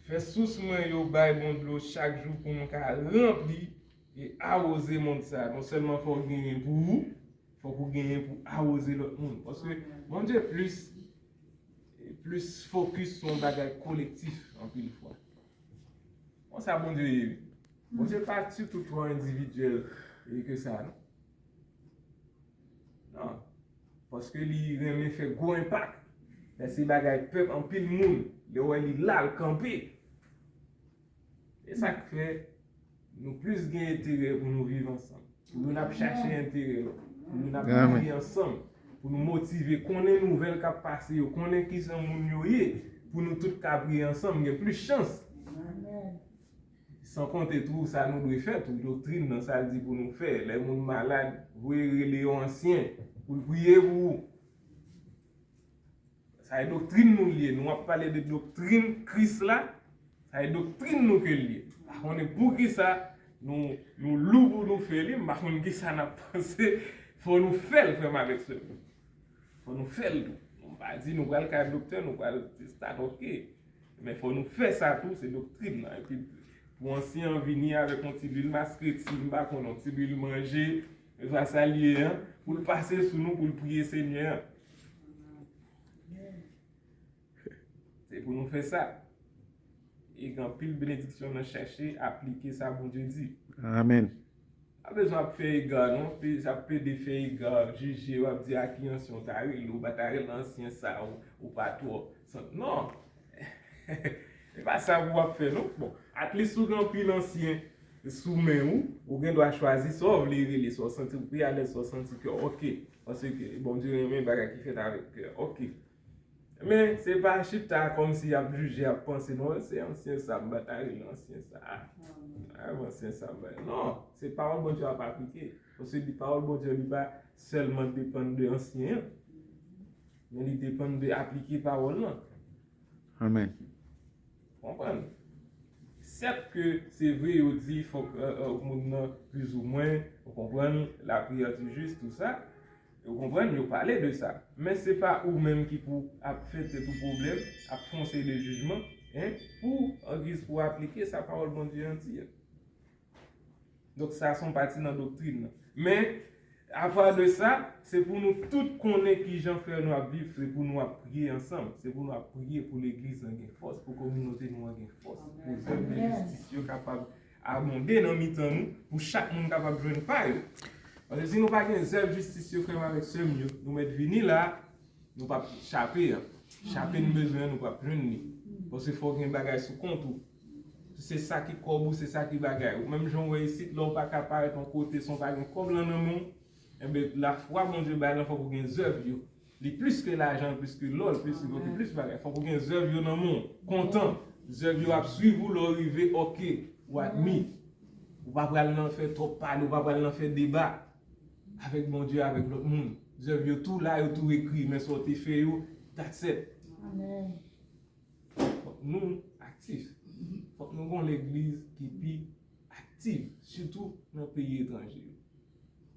Fè sous mwen yo bay bon dlo chak jou pou m ka ranpli e awoze mond sa. Non sèlman fò w genyen pou ou, fòk ou genyen pou awoze lòt moun. Paske Bondye plis, plis fokis sou yon bagay kolektif anpil fwa. Konsa Bondye ye, wi. Bondye pa sitou twò endividyèl e ke sa, non. Non. Paske li renmen fè gwo enpak. Lè se bagay pèp, anpil moun, lè w wè li la, l kanpe. E sa k fè nou plis gen enterè pou nou viv ansanm. Pou nou n ap chache enterè lòt. Pou nou n ap viv ansanm. Pou nou motive, konnen nouvèl k ap pase yo, konnen kijan moun yo ye. Pou nou tout ka priye ansanm, gen plis chans. San konte tou, sa nou dwe fè tou, doktrin nan, sa l di pou nou fè. Lè moun malad, voye rele yon ansyen pou l priye pou ou. Sa e doktrin nou l ye. Nou ap pale de doktrin Kris la. Sa e doktrin nou ke l ye. M pa konnen poukisa nou, nou lou pou nou fè li. M pa konn kisa n ap panse. Fò nou fè l, frè m avèk sè m. Fò nou fè l tou. Nou pa di nou pral kay doktè, nou pral ti stad, ok. Men fò nou fè sa tou, se doktrin nan. Epi pou ansyen an vini avèk yon ti lwil maskreti, m pa konn, yon ti lwil manje, se pa sa l ye an, pou l pase sou nou, pou l priye Senyè an. Se pou nou fè sa. E gen anpil benediksyon nan chèche aplike sa Bondye di. Amèn. Pa bezwen ap fè ega, non. Pe, ap pede fè ega, jije, w ap di a ki ansyen w ta rele, w pa ta rele ansyen sa, ou, ou pa twò. Sa, non. E pa sa pou w ap fè, non. Bon, at least ou gen anpil ansyen sou men ou, ou gen dwa chwazi sa w vle rele, sa w santi w pi alèz, sa w santi ke, ok. Paske Bondye renmen bagay ki fèt avèk kè. Ok. Men, se pa chita kòmsi y ap jije, y ap panse, non, se ansyen sa, m pa ta rele ansyen sa. A, ansyen sa, m pa, non, se pawòl Bondye w ap aplike. Paske li, pawòl Bondye, li pa sèlman depann de ansyen an, men li depann de aplike pawòl lan. Amèn. Konprann? Sèt ke se vre, yo di fòk, euh, euh, moun nan plizoumwen, ou konprann, la prière du juste, tout sa. Ou konprann? Yo pale de sa. Men se pa ou menm ki pou ap fè tèt ou pwoblèm, ap fè yon seri de jijman, en, pou, angiz pou aplike sa pawòl Bondye an di an. Donk, sa se yon pati nan doktrin nan. Men, apa de sa, se pou nou tout konnen kijan frè nou ap viv, se pou nou ap priye ansanm, se pou nou ap priye pou legliz lan gen fòs, pou kominote nou an gen fòs, pou zèv de jistis yo kapab abonde nan mitan nou, pou chak moun kapab jwenn pa yo. Paske si nou pa gen zèv jistis yo, frè m avèk sè m yo, nou mèt vini la, nou p ap chape a. Chape n bezwen an, nou p ap jwenn li. Paske fò w gen bagay sou kont ou. Se sa ki kòb ou, se sa ki bagay ou. Menm jan w wè isit, lè w pa ka parèt yon kote san w pa gen kòb lan nan men w, enben, lafwa Bondye bay lan, fòk ou gen zèv yo. Li plis ke lajan, plis ke lò, li plis, li plis bagay. Fòk ou gen zèv yo nan men w. Kontan. Zèv yo ap swiv ou lè w rive, ok, ou admi. Ou pa pral nan fè twòp pale, ou pa pral nan fè deba avèk Bondye, avèk lòt moun. Zèv yo tou la, yo tou ekri, men sa w te fè yo, that's it. Amèn. Fòk nou aktif. Fòk nou gon legliz ki pi aktif, sitou nan peyi etranje yo.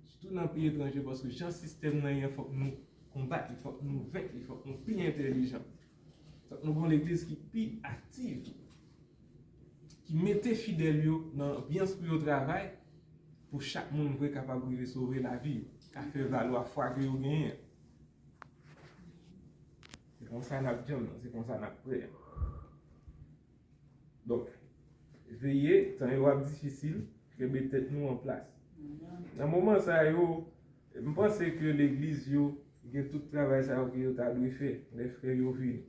Sitou nan peyi etranje, paske jan sistèm nan ye, fòk nou konbat li, fòk nou venk li, fòk nou pi entèlijan. Fòk nou gon legliz ki pi aktif, ki mete fidèl yo nan anbyans pou yo travay, pou chak moun vre kapab rive sove lavi yo, ka fè valwa fwa ke yo genyen. Se konsa n ap djanm nan, se konsa n ap prè. Donk, veye, tan yo ap difisil, kenbe tèt nou an plas. Nan moman sa yo, m panse ke legliz yo gen tout travay sa yo ke yo ta dwe fè, lè frè yo vini.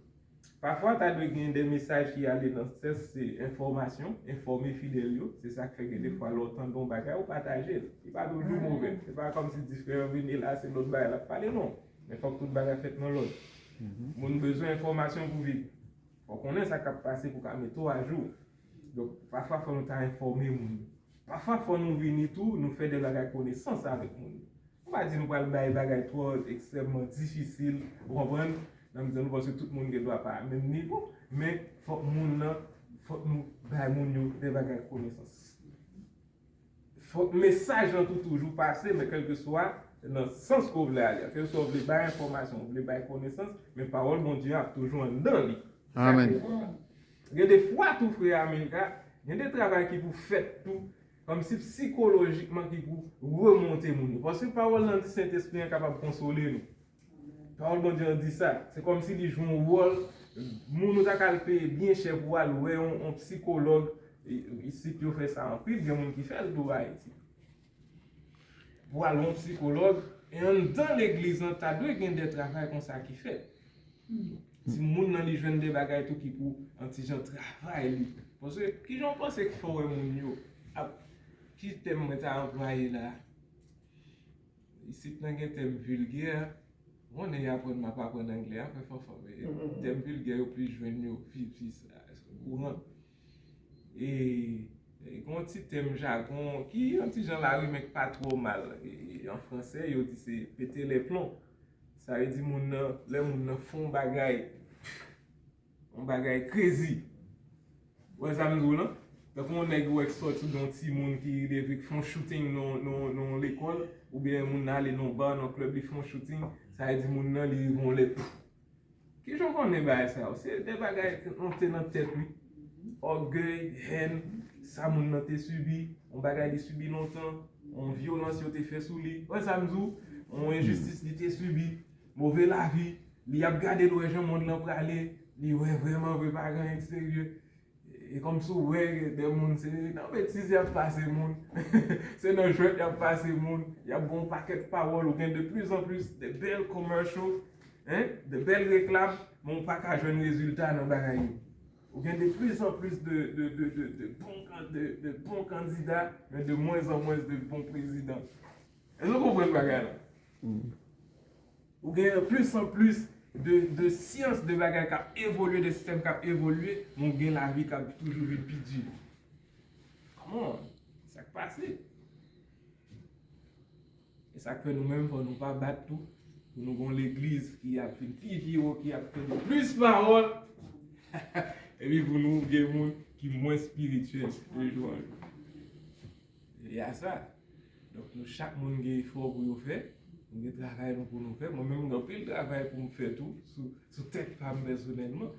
Pafwa, ta dwe gen de mesaj ki ale nan sans se enfòmasyon, enfòme fidèl yo. Se sa k fè gen de fwa lè w tande yon bagay, ou pataje l. Li pa toujou move. Se pa kòmsi di frè an vini la, se lòt bagay l ap pale, non. Men fòk tout bagay fèt nan lòd. Moun bezwen enfòmasyon pou viv. Fò w konnen sa k ap pase pou w ka mete w ajou. Donk, pafwa fò nou ta enfòme moun. Pafwa fò nou vini tou, nou fè de bagay konesans avèk moun. Nou pa di nou pral bay bagay twò ekstrèmman difisil, ou konprann? Nan mizè nou, paske tout moun gen dwa pa menm nivo, men fòk moun nan, fòk nou bay moun yo de bagay konesans. Fòk mesaj lan tou toujou pase, men kèlkeswa nan sans ke w vle ale, kèlkeswa w vle bay enfòmasyon, w vle bay konesans, men pawòl Bondye ap toujou anndan li. Sa k enpòtan. Gen de fwa tou, frè Amilcar, gen de travay ki pou fèt tou, kòmsi sikolojikman ki pou remonte moun yo. Paske pawòl lan di Sentespri an kapab konsole nou. Pawòl Bondye an di sa. Se kòmsi li jwe yon wòl, moun ou ta ka al peye byen chè pou al wè yon, yon sikològ, i- isit yo fè sa anpil, gen moun ki fè l tou Ayiti. Pou al wè yon sikològ, e anndan legliz lan, ta dwe gen de travay konsa ki fèt. Si moun nan li jwenn de bagay tou ki pou yon ti jan travay li. Paske, kijan w panse k fè w wè moun yo ap, ki tèm mwen ta anplwaye la? Isit nan gen tèm vilgè. Mwen, y aprann m ap aprann anglè a, frè Fanfan, men tèm vilgè yo plis jwenn yo pi, pi sa, kouran. E, e gen yon ti tèm jagon ki yon ti jan lari, men ki pa twò mal. E, e, an fransè, yo di se péter les plombs. Sa vle di moun nan, lè moun nan fè yon bagay, yon bagay crazy. Ou wè sa m di w lan? Tankou yon nèg ou wè k sòti nan yon timoun ki leve k fè yon shooting nan, nan, nan yon lekòl, oubyen yon moun nan ale nan yon bar, nan yon klèb, li fè yon shooting, sa vle di moun nan, li rive yon lè. Kijan w konnen bagay sa yo? Se de bagay k monte nan tèt li. Ògèy, hèn, sa moun nan te sibi, yon bagay li sibi lontan, yon vyolans yo te fè sou li. Ou wè sa m di w? Yon enjistis li te sibi, move lavi, li ap gade l wè jan mond lan prale, li wè vrèman vre pa gen anyen k serye. E kòmsi w wè de moun, se nan betiz y ap pase moun, se nan jwèt y ap pase moun, y ap gen yon pakèt pawòl, ou gen de plus en plus de bèl commercial, hein, de bèl reklam, men w pa ka jwenn rezilta nan bagay yo. Ou gen de plus en plus de, de, de, de, de bon kan- de, de bon kandida, men de moins en moins de bon prezidan. Èske w konprann bagay la? Ou gen de plus en plus de, de syans, de bagay k ap evolye, de sistèm k ap evolye, men w gen lavi k ap toujou vin pi di. Come on, sa k pase? E sa k fè nou menm, fò nou pa bat tou, pou nou gen yon legliz ki ap vin pi vye, ki ap tande plis pawòl, epi pou nou gen moun ki mwens espirityèl de jou an jou. E a sa. Donk, nou chak moun gen efò pou yo fè, nou gen travay nou pou nou fè. Mwen menm, m gen anpil travay pou m fè tou, sou, sou tèt pa m pèsonèlman.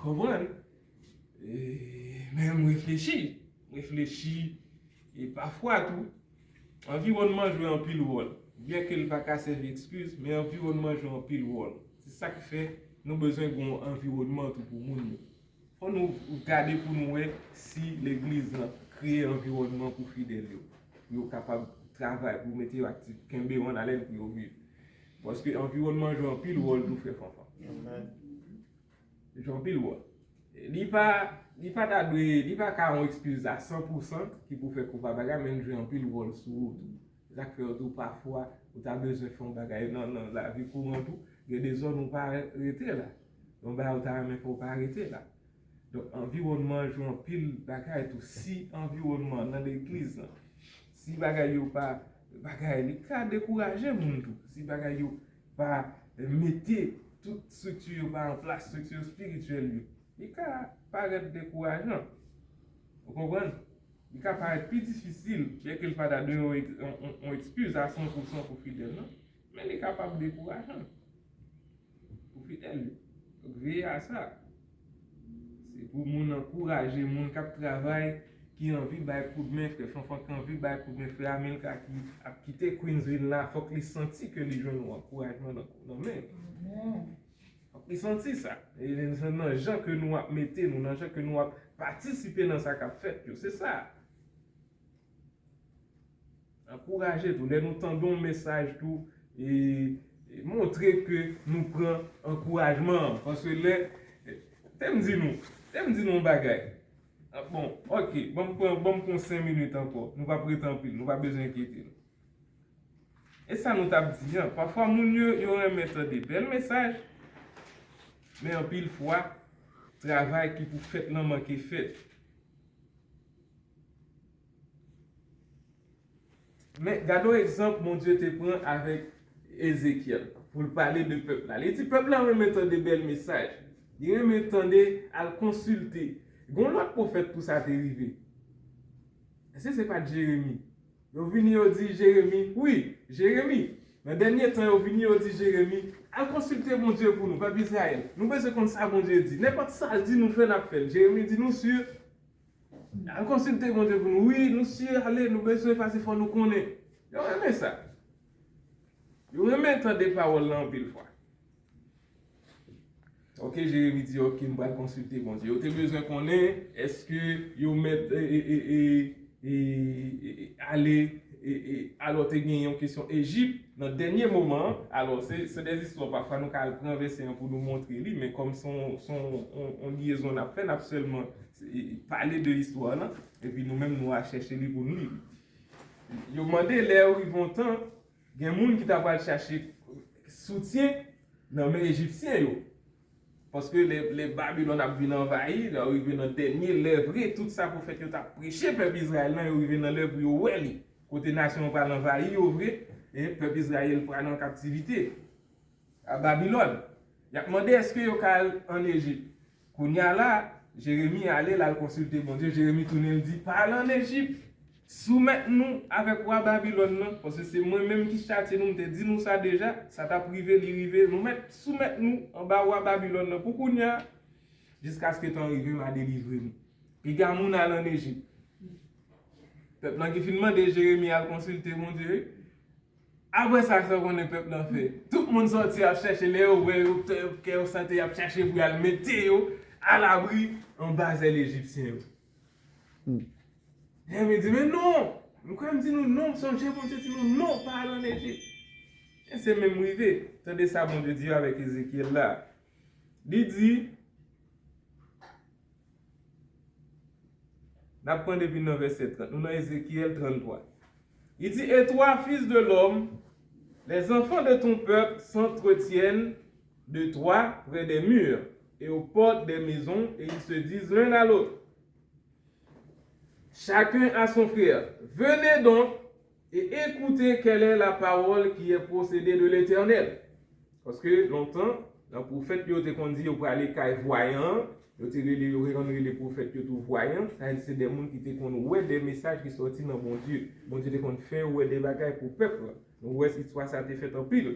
Konprann? E, men m reflechi, m reflechi, e pafwa tou, anviwònman jwe anpil wòl. Byenke l pa ka sèvi ekskiz, men anviwònman jwe anpil wòl. Se sa k fè nou bezwen gen yon anviwònman tou pou moun yo. Fò nou gade pou nou wè si legliz lan kreye anviwònman pou fidèl yo. Pou yo kapab travay, pou mete yo aktif, kenbe yo an alèn pou yo viv. Paske anviwònman jwe anpil wòl tou, frè Fanfan. Jwe anpil wòl. Li pa, li pa ta dwe, li pa ka yon ekskiz a san pou san ki pou fè ke w pa bagay, men l jwe anpil wòl sou ou tou. Se sa k fè w tou pafwa, ou ta bezwen fè yon bagay nan, nan lavi kouran tou. Gen de zòn ou pa rete la. Yon bagay ou ta renmen fè, ou pa rete la. Donk, anviwònman an jwe anpil bagay tou. Si anviwònman nan legliz lan, si bagay yo pa, bagay, li ka dekouraje moun tou. Si bagay yo pa mete tout estrikti yo pa an plas, estrikti espirityèl yo, li ka parèt dekourajan. Ou konprann? Li ka parèt pi difisil, byenke l pa ta dwe yon, yon, yon, yon ekskiz a san pou san pou fidèl lan, men li kapab dekourajan pou fidèl yo. Donk, veye a sa. Se pou moun ankouraje moun k ap travay, ki anvi bay koudmen, frè Fanfan ki anvi bay koudmen, frè Amilcar ki ap kite Queensville la, fòk li santi ke li jwenn yon ankourajman nan, nan men. Fòk li santi sa. E se nan jan ke nou ap mete nou, nan jan ke nou ap patisipe nan sa k ap fèt yo. Se sa. Ankouraje tou. Lè nou tande yon mesaj tou, e, montre ke nou pran ankourajman an. Paske lè, te m di nou, te m di nou yon bagay. Ah, bon, ok, ban m pran, ban m pran senk minit ankò. Nou p ap rete anpil, nou pa bezwen enkyete nou. E sa nou t ap di an. Pafwa, moun yo, yo renmen tande bèl mesaj, men anpil fwa, travay ki pou fèt lan manke fèt. Men, gade yon egzanp Bondye te pran avèk Ezekyèl pou l pale de pèp la. Li di pèp la renmen tande bèl mesaj. Li renmen tande al konsilte. Gon lòt pwofèt tou sa te rive. Èske se pa t Jeremi? Yo vini, yo di Jeremi, wi, Jeremi. Nan dènye tan, yo vini, yo di Jeremi, al konsilte Bondye pou nou, pèp Izrayèl. Nou bezwen konn sa Bondye di. Nenpòt sa l di nou fè, n ap fè l. Jeremi di nou si. Al konsilte Bondye pou nou. Wi, nou si, ale, nou bezwen pase, fò nou konnen. Yo renmen sa. Yo renmen tande pawòl la anpil fwa. Ok, Jeremi di, ok, m pral konsilte Bondye. Yo te bezwen konnen, èske yo mèt, e, e, e, e, e, e, e, ale, e, e, alò te gen yon kesyon Ejip nan dènye moman an. Alò, se, se de zistwa, pafwa nou ka al pran vèsè an pou nou montre li, men kòm se yon, se yon, yon, yon lyezon n ap fè, n ap sèlman, e, pale de istwa lan, epi nou menm nou a chèche li pou nou li. Yo mande lè yo rive yon tan, gen moun ki ta pral chache soutyen nan men Ejipsyen yo. Paske lè, lè Babilòn ap vin anvayi, lè yo rive nan dènye lè vre, tout sa pwofèt yo t ap preche pèp Izrayèl lan, yo rive nan lè pou yo wè li. Kote nasyon an pral anvayi yo vre, e pèp Izrayèl pral an kaptivite a Babilòn. Y ap mande èske yo ka al ann Ejip. Kounye a la, Jeremi ale, l al konsilte Bondye. Jeremi tounen, l di, pa al ann Ejip. Soumèt nou avèk wa Babilòn nan, paske se mwen menm ki chatye nou, m te di nou sa deja, sa t ap rive, li rive. Nou mèt soumèt nou anba wa Babilòn nan pou kounye a, jiskaske tan rive, m a delivre nou. Piga moun al ann Ejip. Pèp lan ki fin mande Jeremi al konsilte Bondye, wi. Apre sa, sa w konnen pèp lan fè? Tout moun sòti ap chèche, lè yo wè yo, kè yo sante, y ap chèche pou y al mete yo alabri anba zèl ejipsyen yo. Jeremi di, men non! M kwè m di nou non, m sonje Bondye di nou non, pa al ann Ejip. E se menm rive. Tande sa Bondye di yo avèk Ezekyèl la. Li di, N ap pran depi nan vèsè trant. Nou nan Ezekyèl tranntwa. Li di, et toi, fils de l'homme, les enfants de ton peuple s'entretiennent de toi près des murs et aux portes des maisons, et ils se disent l'un à l'autre, chacun à son frère, venez donc et écoutez quelle est la parole qui est procédée de l'Éternel. Paske lontan, nan pwofèt yo te konn di yo prale kay vwayan an, yo te rele, yo te konn rele pwofèt yo tou vwayan, sa vle di se de moun ki te konn wè de mesaj ki sòti nan Bondye. Bondye te konn fè yo wè de bagay pou pèp la. Nou wè istwa sa te fèt anpil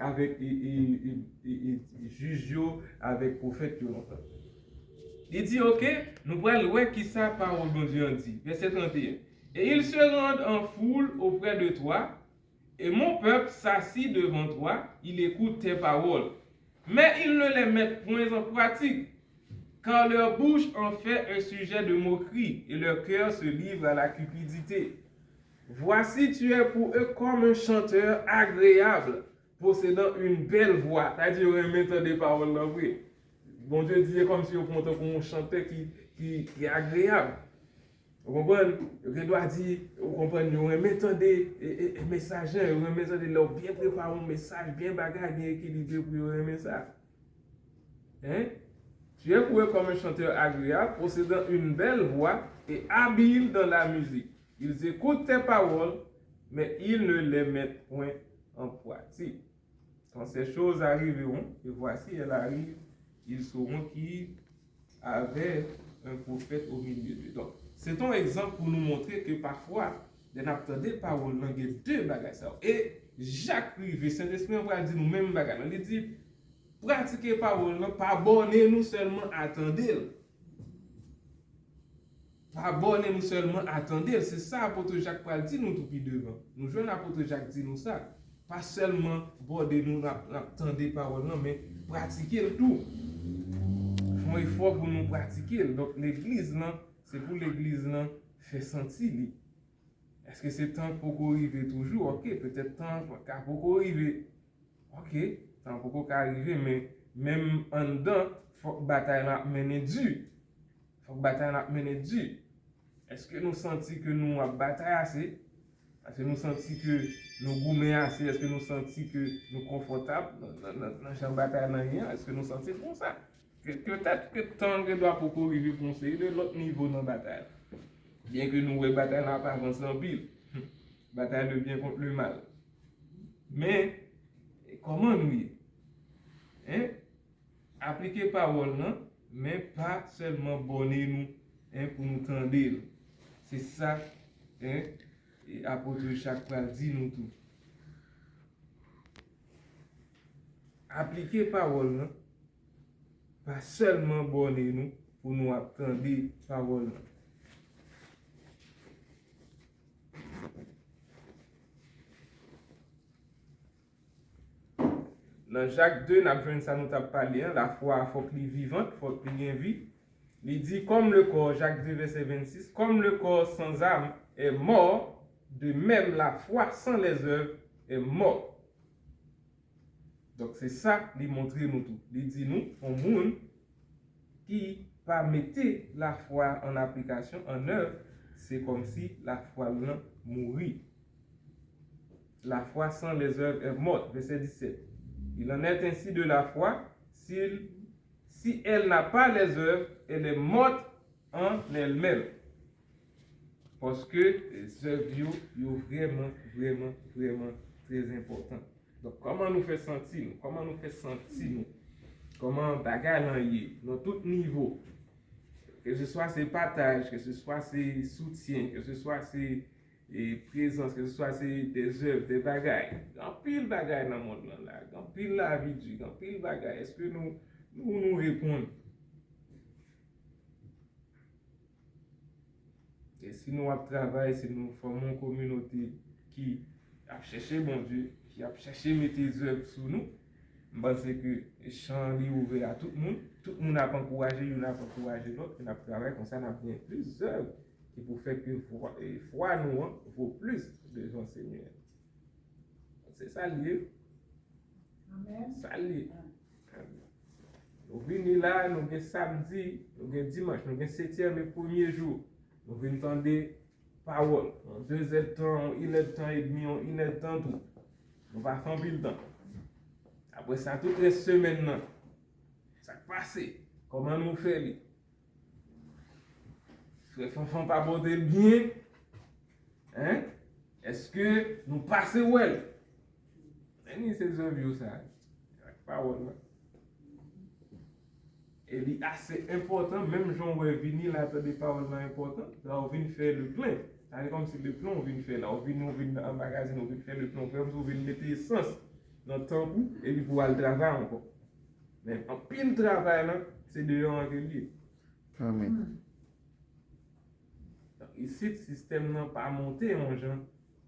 avèk e, e, e, e, e, jij yo, avèk pwofèt yo lontan. Li di, ok, nou pral wè kisa pawòl Bondye an di. Vèsè trant e en. Et ils se rendent en foule auprès de toi, et mon peuple s'assit devant toi, il écoute tes paroles. Mais ils ne les mettent point en pratique, car leur bouche en fait un sujet de moquerie, et leur cœur se livre à la cupidité. Voici, tu es pour eux comme un chanteur agréable, possédant une belle voix. Sa vle di yo renmen tande pawòl lan vre. Bondye di se kòmsi yo pran tankou yon chantè ki, ki, ki agreyab. Ou konprann? Yo gen dwa di, ou konprann, yo renmen tande e, e, e mesaj lan, yo renmen tande lè w byen prepare yon mesaj, byen bagay, byen ekilibre pou yo renmen sa. Hein? Tu es pour eux comme un chanteur agréable, possédant une belle voix et habile dans la musique. Ils écoutent tes paroles, mais ils ne les mettent point en pratique. Quand ces choses arriveront, et voici, elles arrivent, ils sauront qu'il avait un prophète au milieu d'eux. Donk, se t on egzanp pou nou montre ke pafwa, lè n ap tande pawòl lan, gen de bagay sa yo. E jan k rive, Sentespri an pral di nou menm bagay lan. Li di, pratike pawòl lan, pa bòne nou sèlman a tande l. Pa bòne nou sèlman a tande l. Se sa apot Jak pral di nou tou pi devan. Nou jwenn apot Jak di nou sa. Pa sèlman bòne nou n ap, n ap tande pawòl lan, men pratike l tou. Fè yon efò pou nou pratike l. Donk, legliz lan, se pou legliz lan fè santi li. Èske se tan poko rive toujou? Ok, petèt tan ka poko rive. Ok, sa poko ka rive, men menm anndan, fòk batay la ap mennen di. Fòk batay la ap mennen di. Èske nou santi ke nou ap batay ase? Èske nou santi ke nou goumen ase? Èske nou santi ke nou konfòtab nan, nan, nan, nan jan batay lan ye an? Èske nou santi l konsa? Ke, petèt ke tan gen dwa poko rive pou yon seri de lòt nivo nan batay la. Byenke nou wè batay la ap avanse anpil. Batay le byen kont le mal. Men, kòman nou ye? Hein? Aplike pawòl lan, men pa sèlman bòne nou, hein, pou nou tande l. Se sa, hein, e apot Jak pral di nou tou. Aplike pawòl lan, pa sèlman bòne nou pou nou ap tande pawòl lan. Nan Jak de, n ap jwenn sa nou t ap pale an, lafwa a fòk li vivant, fòk li gen vi. Li di, comme le corps, Jacques deux, verset vingt-six, comme le corps sans âme est mort, de même la foi sans les œuvres est morte. Donk, se sa li montre nou tou. Li di nou, yon moun ki pa mete lafwa an aplikasyon, an èv, se kòmsi lafwa l lan mouri. La foi sans les œuvres est morte. Verset dix-sept. Il en est ainsi de la foi, si, si elle n'a pas les œuvres, elle est morte en elle-même. Paske zèv yo, yo vrèman, vrèman, vrèman trè enpòtan. Donk, kòman nou fè santi nou? Kòman nou fè santi nou? Kòman bagay lan ye nan tout nivo? Keseswa se pataj, keseswa se soutyen, keseswa se e, prezans, keseswa se de zèv, de bagay. Gen anpil bagay nan mond lan la. Gen anpil lavi di, gen anpil bagay. Èske nou, nou, nou reponn? E si nou ap travay, si nou fòme yon kominote ki ap chèche Bondye, ki ap chèche mete zèv sou nou, m panse ke chan an li ouvè a tout moun. Tout moun ap ankouraje, youn ap ankouraje lòt, e n ap travay konsa, n ap gen plis zèv ki pou fè ke fwa, e, fwa nou an vo plis devan Senyè a. Se sa l ye. Amèn. Sa l ye. Nou vini la, nou gen samdi, nou gen dimanch, nou gen setyèm e premye jou. Nou vin tande pawòl. Yon dezèdtan, yon inèdtan edmi, yon inèdtan tou. Nou pa fè anpil tan. Apre sa, tout rès semèn nan, sa k pase? Kòman nou fè li? Frè Fanfan pa pote l byen? Hein? Èske nou pase wè l? Men li se zèv yo sa. Ak pawòl la. E li ase enpòtan, menm jan w wè vini la tande pawòl la enpòtan, la w vin fè le plen. Sa se kòmsi le plen w vin fè la. W vin, w vin nan magazin, w vin fè le plen, w fè kòmsi w vin mete esans nan tank ou, epi pou w al travay ankò. Men anpil travay lan, se deyò an ke l ye. Amèn. Donk, isit, sistèm nan pa monte yon jan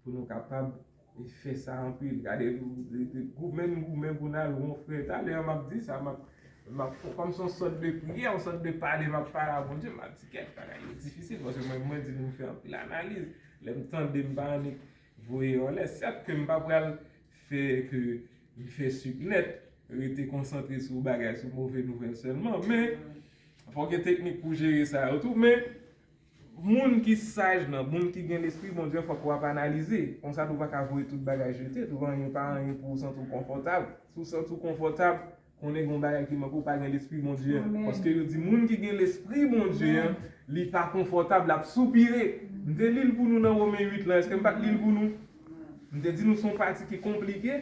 pou nou kapab fè sa anpil. Gade, goumen n goumen pou n al wè yon frè. Talè a, m ap di sa, m ap, m ap, kòm se yon sòt de priyè, yon sòt de pale, m ap pale a Bondye, m ap di kèk bagay yo difisil, paske mwen, mwen di nou fè anpil analiz. Lè m tande, m pa annik voye yo anlè. Sèt ke m pa pral fè ke m fè sik nèt, rete konsantre sou bagay, sou move nouvèl sèlman, men fòk gen teknik pou jere sa yo tou, men moun ki saj nan, moun ki gen lespri Bondye, fòk w ap analize. Konsa tou pa ka voye tout bagay jete, tou anyen pa anyen pou w santi w konfòtab. Si w santi w konfòtab, konnen gen yon bagay ki manke, w pa gen lespri Bondye an. Amèn. Paske yo di moun ki gen lespri Bondye an, amèn, li pa konfòtab, l ap soupire. M te li l pou nou nan Women uit lan, èske m pa t li l pou nou? M te di nou se yon pati ki konplike,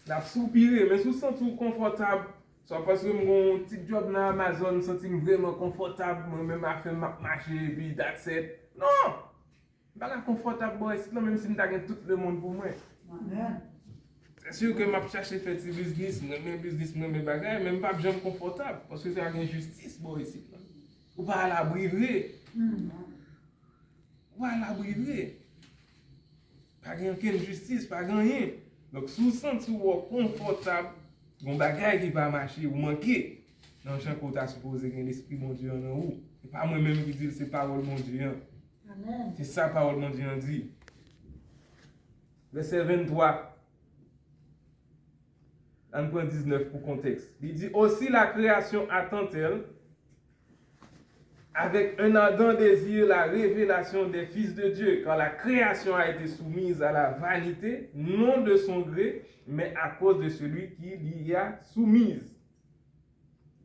l ap soupire, men si w santi w konfòtab, swa paske m gen yon ti djòb nan Amazon, m santi m vrèman konfòtab, mwen menm afè m ap mache, epi that's it. Non! M pa ka konfòtab bò isit lan, menm si m ta gen tout lemonn pou mwen. Amèn. Se si ke m ap chache fè ti biznis, m renmen biznis, m renmen bagay, men m p ap janm konfòtab, paske se pa gen jistis bò isit lan. Ou pa alabri vre. Ou pa alabri vre. Pa gen okenn jistis, pa gen anyen. Donk, si w santi w konfòtab, gen yon bagay ki pa mache, ou manke nan jan ke w ta sipoze gen Lespri Bondye an nan ou. Se pa mwen menm ki di l, se pawòl Bondye an. Amèn. Se sa pawòl Bondye an di. Vèsè venntwa. Ann pran diznèf pou kontèks. Li di, aussi la création attend-elle avec un ardent désir la révélation des fils de Dieu, car la création a été soumise à la vanité, non de son gré, mais à cause de celui qui l'y a soumise.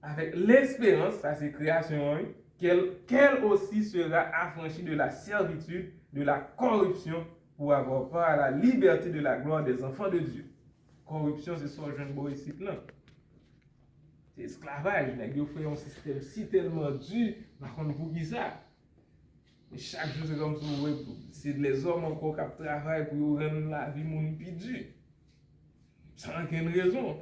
Avec l'espérance, sa se kreyasyon an, wi, qu'elle qu'elle aussi sera affranchie de la servitude de la corruption pour avoir part à la liberté de la gloire des enfants de Dieu. Koripsyon, se sa w jwenn bò isit lan. Se esklavaj. Nèg yo fè yon sistèm si tèlman di, m pa konn poukisa. Men chak jou, se kòmsi w wè, se lèzòm ankò k ap travay pou yo rann lavi moun pi di. San okenn rezon.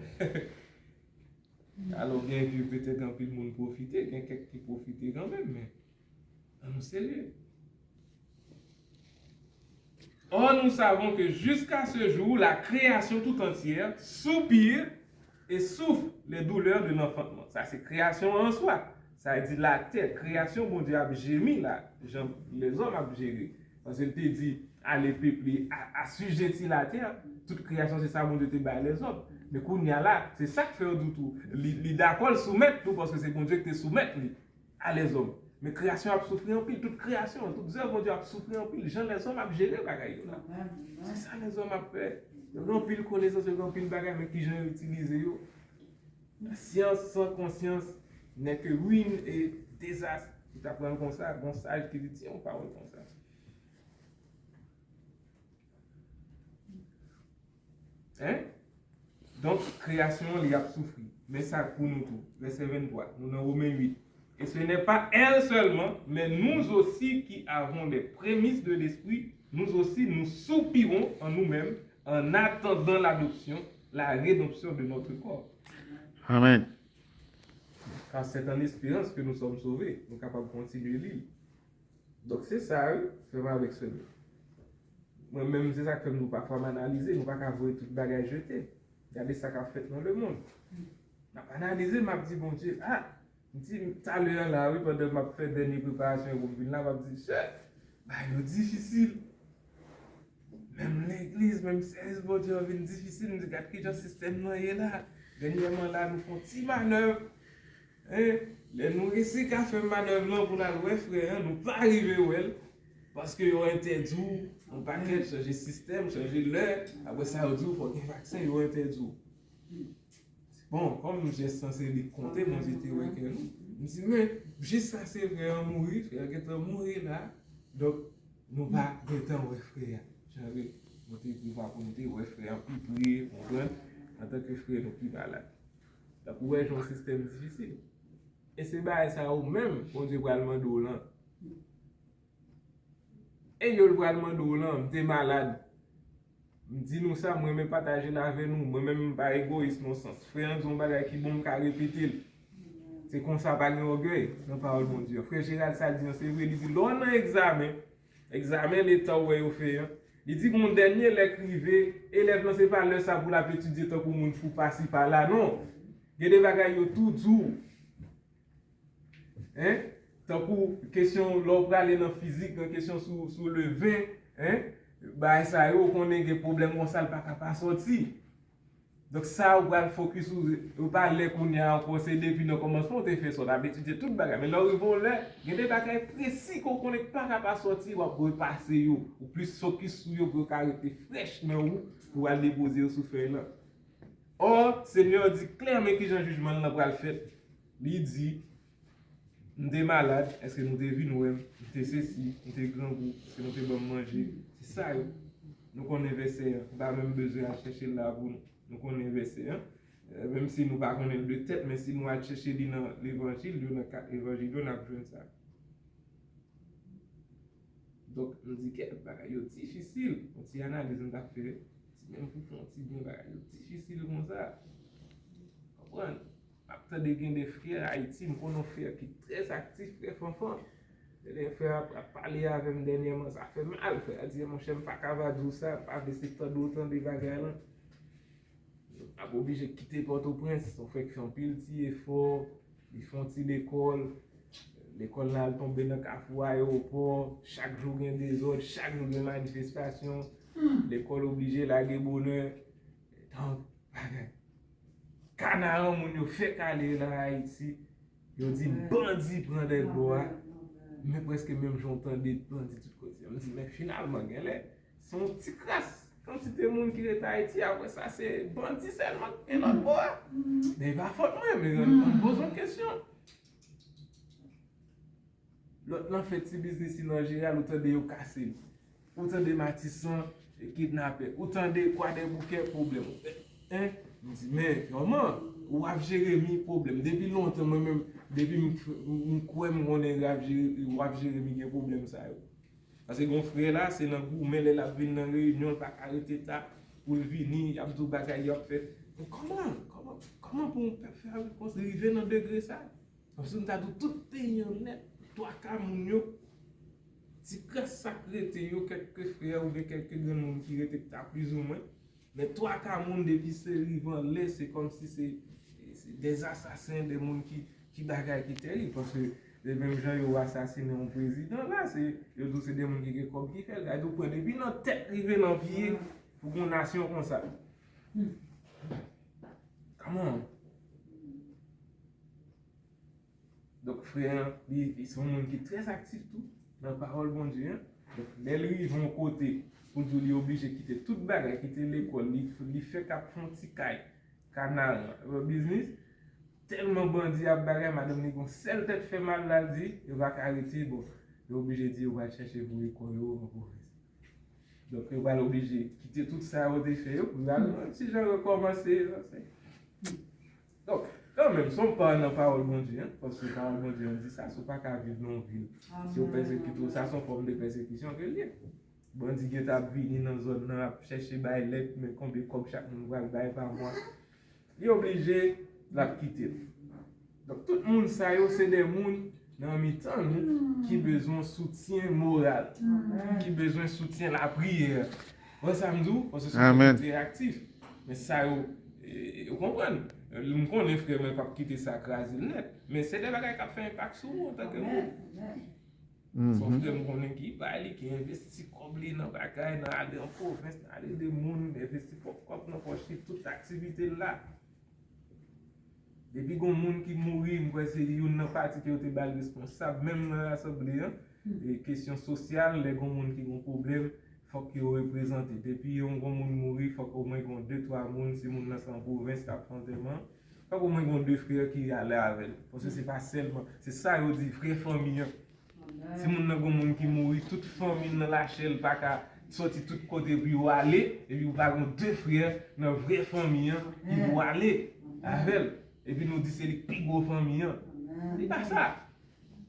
Alò, byenke petèt anpil moun pwofite, gen kèk ki pwofite kanmenm, men ann nou serye. Or, nous savons que jusqu'à ce jour, la création tout entière soupire et souffre les douleurs de l'enfantement. Sa se kreyasyon an swa. Sa vle di latè, kreyasyon Bondye ap jemi la, jan lèzòm ap jere. Paske l te di, ale peple, a- asijeti latè. Tout kreyasyon se sa Bondye te bay lèzòm. Men kounye a la, se sa k fè yo di w tou, li, li dakò l soumèt tou, paske se Bondye ki te soumèt li a lèzòm. Men kreyasyon ap soufri anpil, tout kreyasyon, tout zèv Bondye ap soufri anpil, jan lèzòm ap jere bagay yo la. Se sa lèzòm ap fè. Yo gen anpil konesans, yo gen anpil bagay, men kijan yo itilize yo? Syans san konsyans n'est que ruine et désastre. Li ta pran l konsa, gon saj ki di, di yon pawòl konsa. Hein? Donk, kreyasyon an, li ap soufri. Men sa pou nou tou. Vèsè venntwa, nou nan Women uit. Et ce n'est pas elle seulement, mais nous aussi qui avons les prémices de l'Esprit, nous aussi nous soupirons en nous-mêmes, en attendant l'adoption, la rédemption de notre corps. Amen. Car c'est en espérance que nous sommes sauvés. Nou kapab kontinye li. Donk, se sa, wi, frè m avèk sè m yo. Mwen menm, se sa k fè m di w pafwa m analize, nou pa ka voye tout bagay jete. Gade sa k ap fèt nan lemonn. M ap analize, m ap di, Bondye, a, m di, talè a la, wi, pandan m ap fè dènye preparasyon yo pou m vin la, m ap di, sè, bagay yo difisil. Menm legliz, menm sèvis Bondye an vin difisil, m di, gad kijan sistèm nan ye la. Dènyèman la, nou fè yon ti manèv. Hein? Lè nou resi ka fè manèv lan pou n al wè frè an, nou pa rive wè l. Paske yo entèdi w yon pakèt, chanje sistèm, chanje lè. Apre sa, yo di w fò w gen vaksen, yo entèdi w. Bon, kòm jès sanse li konte, Bondye te wè kè nou. M di, men, jis sa se frè an mouri, frè an gentan mouri la. Donk, nou pa gentan wè frè a. Jan ke nou te prevwa pou nou te wè frè a pi pre, konprann, antanke frè nou pi malad. Donk, ou wè jan yon sistèm difisil. E se bagay sa yo menm, Bondye pral mande w lan. E yo l pral mande w lan, m te malad. M di nou sa, m renmen pataje l avè nou. Mwen menm, m pa egoyis nan sans. Frè an di yon bagay ki bon, m ka repete l. Se konsa, pa gen ògèy nan pawòl Bondye an. Frè Gerald, sa l di an, se vre, li di, lè w nan egzamen, egzamen leta w wè yo fè an, li di, gon dènye lè k rive, elèv lan, se pa lè sa pou l ap etidye tankou moun fou pasi pala, non. Gen de bagay yo tou di w. Hein? Tankou kesyon lè w prale nan fizik, nan kesyon sou, sou le vin, hein? Bagay sa yo, ou konnen gen pwoblèm konsa, l pa ka pa sòti. Donk sa ou pral fokis ou, ou pa lè kounye a ankò, se depi nan kòmansman ou te fè sa, w t ap etidye tout bagay. Men lè w rive yon lè, gen de bagay presi ke w konnen k pa ka pa sòti, w ap repase yo. Ou plis fokis sou yo pou yo ka rete frèch nan ou, pou w al depoze yo sou fèy lan. Or, Senyè a di klèman kijan jijman l lan pral fèt. Li di, m te malad, èske nou te vin wè m? M te sesi, m te grangou, èske nou te ban m manje? Se sa yo. Nou konnen vèsè an, nou pa menm bezwen al chèche l la pou nou. Nou konnen vèsè an. Eh, menm si nou pa konnen l de tèt, men si nou al chèche li nan levanjil yo, nan kat levanjil yo, n ap jwenn sa. Donk, m di, kèt, bagay yo difisil. Yon ti analiz m t ap fè, ti menm pou fè yon ti byen, bagay yo difisil konsa. Konprann? M ap tande gen de frè Ayiti, m konnen yon frè ki trè aktif, frè Fanfan. Gen de frè ap, ap pale avè m dènyèman, sa fè mal. Frè a di, monchè, m pa ka va di w sa, m pa vle se tande w tande bagay lan. M ap oblije kite Pòtoprens, yon frè ki fè anpil ti efò, li fè yon ti lekòl. Lekòl la al tonbe nan kafou ayewopò, chak jou gen dezòd, chak jou gen manifestasyon. Lekòl oblije lage bonè. Donk, bagay. Kanaran moun yo fèk ale nan Ayiti. Yo di bandi pran Dèlbò a. Men prèske menm jan w tande bandi tout kote. M di, men finalman, genlè, se yon ti kras kantite moun ki rete Ayiti. Apre sa, se bandi sèlman ki gen lòt bò a. Men e pa fòt mwen, men ann poze yon kesyon. Lòt lan fè ti biznis li nan Jeral, ou tande yo kase li. Ou tande Matisan, kidnapè. Ou tande Kwadèboukè, pwoblèm. Hein? M di, men kòman? W ap Jeremi, pwoblèm. Depi lontan, mwen menm, depi m, m kwè m konnen w ap Jere-, w ap Jeremi gen pwoblèm sa yo. Paske gon frè la, se nan goumen lè l ap vin nan reyinyon, l pa ka rete ta pou l vini, y ap di w bagay y ap fè. Men kòman, kòman, kòman pou yon pèp fè konsa, rive nan degre sa? Paske m ta di w tout peyi an nèt, twa ka moun yo, ti kras sa k rete yo, kèlke frè oubyen kèlke granmoun ki rete ta plizoumwen. Men twa ka moun depi se rive anlè, se kòmsi se, se de asasen, de moun ki, ki bagay ki tèrib. Paske de menm jan yo asasinen yon prezidan la, se, yo di w se de moun ki gen kòb ki fè l. Gade w pran depi nan tèt rive nan pye pou gon nasyon konsa. Come on. Donk, frè an, li, li se yon moun ki trè aktif tou nan pawòl Bondye an. Donk, lè l rive yon kote pou l di w li oblije kite tout bagay, kite lekòl, li, li fèk ap fè yon ti kay Kanaran, yon biznis, tèlman bandi ap bagay, madanm li gon sèl tèt fè mal la, l di, yo pa ka rete, bon, yo oblije di yo pral chèche voye kò yo an pwovens. Donk, yo pral oblije kite tout sa yo te fè yo pou yo al yon ti jan rekòmanse, yo se Donk, kanmenm, se yon pa nan pawòl Bondye, hein, paske pawòl Bondye an di sa, si w pa ka viv nan yon vil, si yo pèsekite w, sa se yon fòm de pèsekisyon ke l ye. Bandi gentan ap vini nan zòn nan, ap chèche bay lèt, men konbyen kòb chak moun pral bay pa mwa. Li oblije, l ap kite l. Donk, tout moun sa yo, se de moun nan mitan nou ki bezwen soutyen moral, ki bezwen soutyen lapriyè. Wè sa m di w? Paske se yon moun ki trè aktif. Men sa yo, e, e, ou konprann? M konnen frè mwen p ap kite sa kraze l nèt. Men se de bagay k ap fè enpak sou ou antanke moun. Se yon frè m konnen ki bay li, ki envesti kòb li nan bagay, nan ale an pwovens, nan ale de moun, envesti pwòp kòb nan pòch li, tout aktivite l la. Depi gon moun ki mouri, m kwè se youn nan pati ke yo te ba l responsab, menm nan asanble an, e kesyon sosyal, lè gon moun ki gon pwoblèm, fòk yo reprezante. Depi yon gon moun mouri, fòk omwen gon de, twa moun, si moun nan se an pwovens k ap fè antèman, fòk omwen gon de frè ki ale avè l. Paske se pa sèlman, se sa yo di vrè fanmi an. Si moun nan gon moun ki mouri, tout fanmi l nan lachè l pa ka sòti tout kote pou yo ale, epi ou pa gon de frè nan vrè fanmi an ki pou ale avè l. Epi nou di se li k pi gwo fanmi an. Li pa sa.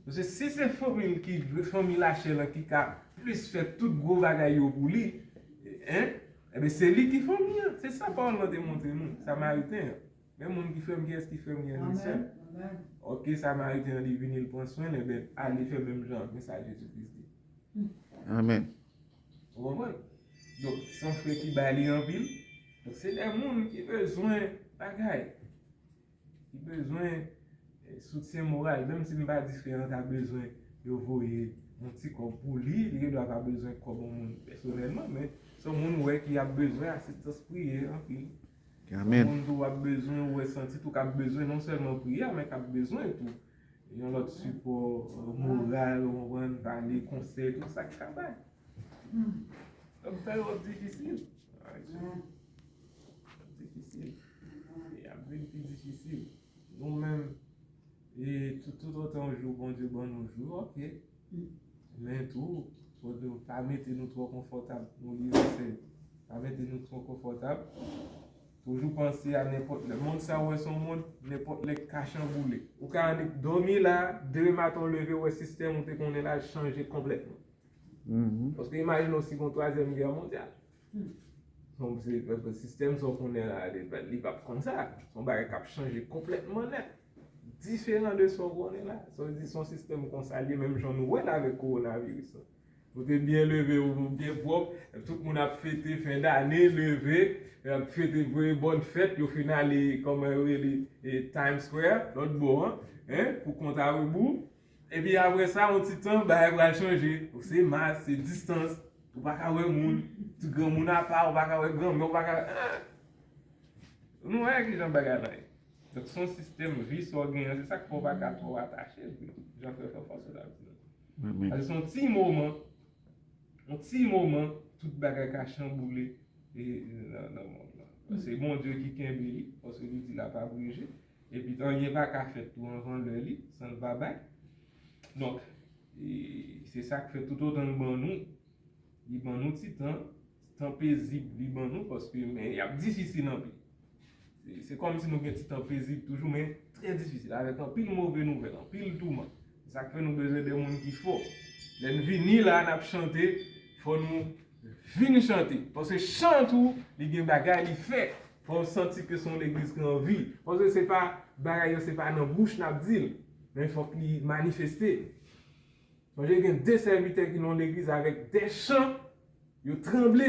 Paske si se fanmi l ki vre fanmi lachè l lan ki ka plis fè tout gwo bagay yo pou li, hein, enben se li ki fanmi an. Se sa pawòl lan te montre nou, Samariten an. Men moun ki frè m, kiyès ki frè m, kiyès ki sè m? Ok, Samariten an, li vini, li pran swen l, enben, ale fè menm jan, men sa Jezi Kris di. Amèn. Ou konprann? Donk, se yon frè ki ba li anpil. Donk, se de moun ki bezwen bagay. Ki bezwen, eh, soutyen moral. Menm si m pa di frè an ta bezwen yo voye yon ti kòb pou li, li gendwa pa bezwen kòb yon moun pèsonèlman, men se yon moun ou wè ki ap bezwen asistans priyè anpil. Amèn. Moun tou w ap bezwen, ou wè santi tou k ap bezwen non sèlman priyè, men k ap bezwen tou yon lòt sipò, euh, moral, ou konprann, pale, konsèy, tout sa k ka bay. Donk, peryòd difisil. Ap difisil. E ap vin pi difisil. Nou menm, e tout, tout otan jou Bondye ban nou jou, ok. Men tou, fò nou pa mete nou twò konfòtab. Nou li resèy. Pa mete nou twò konfòtab. Toujou panse a nenpòt lè. Mond sa w wè se yon mond, nenpòt lè k ka chanboule. Ou ka annik dòmi la, demen maten w leve, w wè sistèm ou te konnen la chanje konplètman. Paske imajine w si gon twazyèm gè mondyal. Bon, se, se sistèm sa w konnen la, li, li p ap konn sa. Se yon bagay k ap chanje konplètman nèt. Diferan de sa w konnen la. Sa vle di, se yon sistèm konsa l ye, menm jan nou wè l avèk kowonaviris lan. Ou te byen leve, ou byen pwòp, tout moun ap fete fen dane, leve, ap fete voye bòn fèt, yo fin ale, kòman yo rele, e, Times Square, lòt bò an, en, pou kont a rebou. Epi apre sa, yon ti tan, bagay pral chanje. Se mas, se distans, ou pa ka wè moun, ti granmoun apa, ou pa ka wè granmè, ou pa ka, ah! Nou wè kijan bagay la ye. Donk, se yon sistèm vi sa w genyen an, se sa k fè w pa ka twò atache l vre. Jan frè Fanfan sot ap di nou. Paske se yon ti moman, yon ti moman, tout bagay ka chanboule e, nan, nan mond lan. Se Bondye ki kenbe li, paske li di l ap abreje. Epi anyen pa ka fèt tou anvan lè li, san l pa bay. Donk, e, se sa k fè toutotan l ban nou, li ban nou ti tan, ti tan pezib li ban nou, paske men y ap difisil anpil. Se, se kòmsi nou gen ti tan pezib toujou, men trè difisil, avèk anpil move nouvèl, anpil touman. Se sa k fè nou bezwen de moun ki fò. Lè n vini la, n ap chante, fò nou vin chante. Paske chan tou, li gen bagay li fè. Fò w santi ke se yon legliz ki an vi. Paske se pa, bagay yo se pa nan bouch n ap di l, men fòk li manifeste. Sonje gen de sèvitè ki nan yon legliz avèk de chan, yo tranble,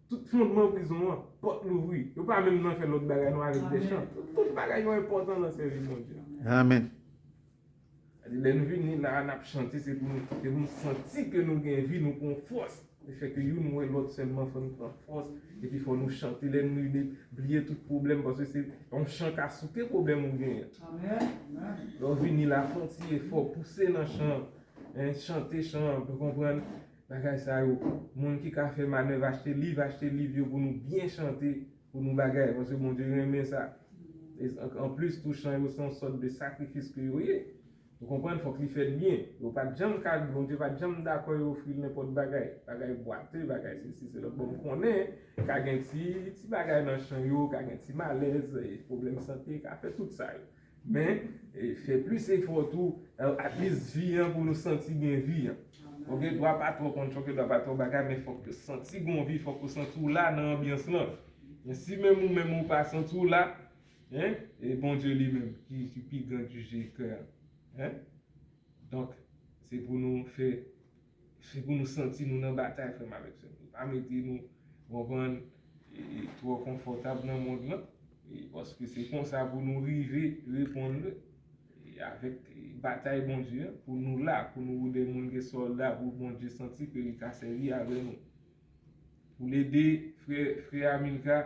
tout fondman prizon an, pòt louvri. Yo pa menm nan fè lòt bagay non avèk de chan. Tout, tout bagay yo enpòtan nan sèvis Bondye. Amèn. Sa di, lè nou vini la, n ap chante, se pou nou, se pou nou santi ke nou gen vi, nou gen fòs. Se fè ke youn wè lòt sèlman, fò n pran fòs, epi fò nou chante, lè nou vini, bliye tout pwoblèm, paske se yon chan ka souke pwoblèm ou genyen. Amèn. Lè w vini la, fè yon ti efò, pouse nan chan an, chante chan an, pou konprann bagay sa yo. Moun ki ka fè manèv, achte liv, achte liv yo pou nou byen chante, pou nou bagay, paske Bondye renmen sa. E an, anplis tou, chan yo se yon sòt de sakrifis ke yo ye. Ou konprann? Fòk li fèt byen. Yo pa t janm ka, Bondye pa t janm dakò yo ofri l nenpòt bagay. Bagay bwate, bagay sesi, se lòt. Bon, m konnen ka gen ti, ti bagay nan chan yo, ka gen ti malèz, e, pwoblèm sante, ka fè tout sa yo. Men, e, fè plis efò tou, e, at least vi an pou nou santi gen vi an. Ou gen dwa pa twò konn choke, dwa pa twò bagay, men fòk yo santi gon vi, fòk yo santi w la nan anbyans lan. Men si menm ou menm ou pa santi w la, en, e Bondye li menm ki, ki pi gran ki jije kè a. En? Donk, se pou nou fè, se pou nou santi nou nan batay, frè m avèk sè m. Pa mete nou, ou konprann, e, e, twò konfòtab nan mond lan, e, paske se konsa pou nou rive reponn li, e, avèk, e, batay Bondye an, pou nou la, pou nou de moun ke sòlda, pou Bondye santi ke li ka sèvi avè nou. Pou l ede frè, frè Amilka,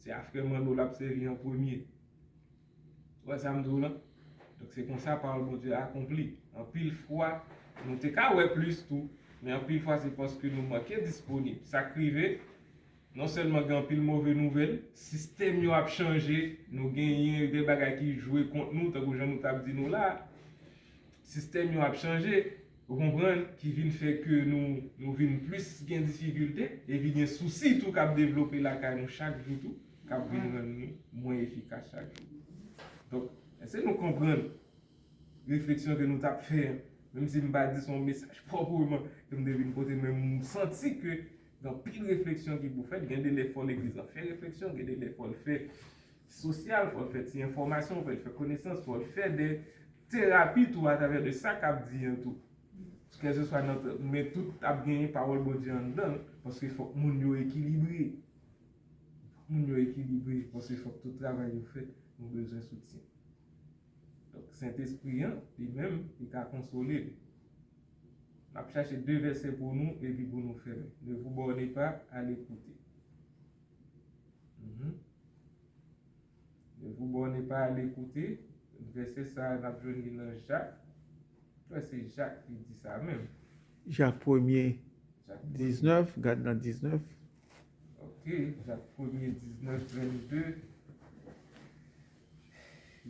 se a frè Manno l ap sèvi an premye. Ou wè sa m di w lan? Donk, se konsa pawòl Bondye akonpli. Anpil fwa, nou te ka wè plis tou, men anpil fwa, se paske nou manke disponib. Sa k rive, non sèlman gen anpil move nouvèl, sistèm yo ap chanje, nou genyen de bagay ki jwe kont nou, tankou jan nou t ap di nou la a. Sistèm yo ap chanje, ou konprann, ki vin fè ke nou, nou vin plis gen difikilte, epi gen sousi tou k ap devlope lakay nou chak jou tou, k ap vin rann nou mwen efikas chak jou. Donk, èske nou konprann refleksyon ke nou t ap fè an? Menm si m pa di se yon mesaj pwòpman ke m te vin pote, men m santi ke gen anpil refleksyon ki pou fèt, gen de lè fò legliz lan fè refleksyon, gen de lè fò l fè sosyal, fò l fè ti enfòmasyon, fò l fè konesans, fò l fè de terapi tou atravè de sa k ap di an tou. Kèlkeswa nan, men tout ap genyen pawòl Bondye anndan l, paske fòk moun yo ekilibre. Fòk moun yo ekilibre, paske fòk tout travay yo fèt, nou bezwen soutyen. Donk, Sentespri an, li menm, li ka konsole l. M ap chache de vèsè pou nou, epi pou nou fèmen. Ne vous bornez pas à l'écouter. Mhm. Ne vous bornez pas à l'écouter. Vèsè sa a, n ap jwenn li nan Jak. Mwen kwè se Jak ki di sa menm. Jak premye, Jak premye. Diznèf, gad nan diznèf. Ok, Jak premye, diznèf, vennde.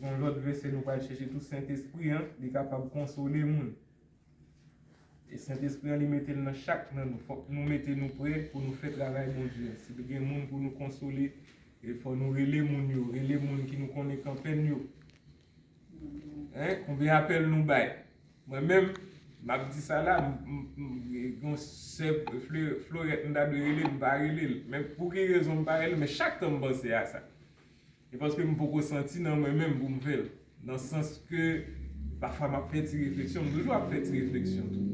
Gon lòt vèsè nou pral chèche tou, Sentespri an, li kapab konsole moun. E Sentespri an, li mete l nan chak nan nou. Fòk nou mete nou prè pou nou fè travay Bondye an. Si gen moun pou nou konsole, e fò nou rele moun yo, rele moun ki nou konnen kanpèn yo. Hein? Konbyen apèl nou bay? Mwen menm, m ap di sa la, m, m, m, gen yon sè Fle-, Florette, m ta dwe rele l, m pa rele l. Men pou ki rezon m pa rele l? Men chak tan m panse a sa. E paske m poko santi nan mwen menm pou m fè l. Nan sans ke pafwa m ap fè ti refleksyon, m toujou ap fè ti refleksyon tou.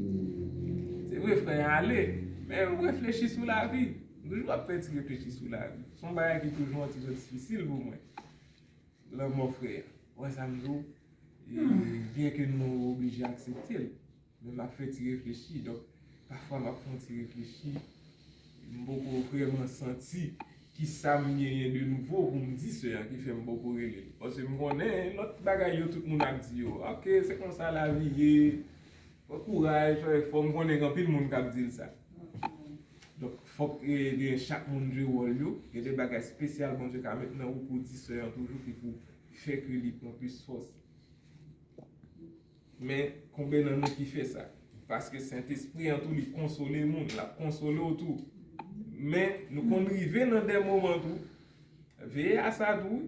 Se vre, frè an ale, men ou reflechi sou lavi. M toujou ap fè ti reflechi sou lavi. Se yon bagay ki toujou yon ti jan difisil pou mwen. Lanmò frè an. Ou wè sa m di w? E, byen ke nou oblije aksepte l. Men m ap fè ti reflechi. Donk, pafwa m ap fè yon ti reflechi. M poko vrèman santi Kisa m genyen de nouvo pou m di sè an ki fè m poko rele l? Paske m konnen lòt bagay yo tout moun ap di yo. Ok, se konsa lavi ye. Pran kouraj, fè efò. M konnen gen anpil moun k ap di l sa. Donk, fòk e, e, chak moun jwe wòl yo. Gen de bagay espesyal Bondye ka met nan ou pou di sè an toujou ki pou fè ke li pran plis fòs. Men, konbyen nan nou ki fè sa? Paske Sentespri an tou, li konsole moun, l ap konsole w tou. Men, nou konn rive nan de moman tou, veye a sa tou,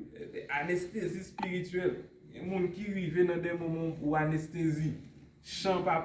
anestezi espirityèl. Gen moun ki rive nan de moman ou anestezi. Chan pa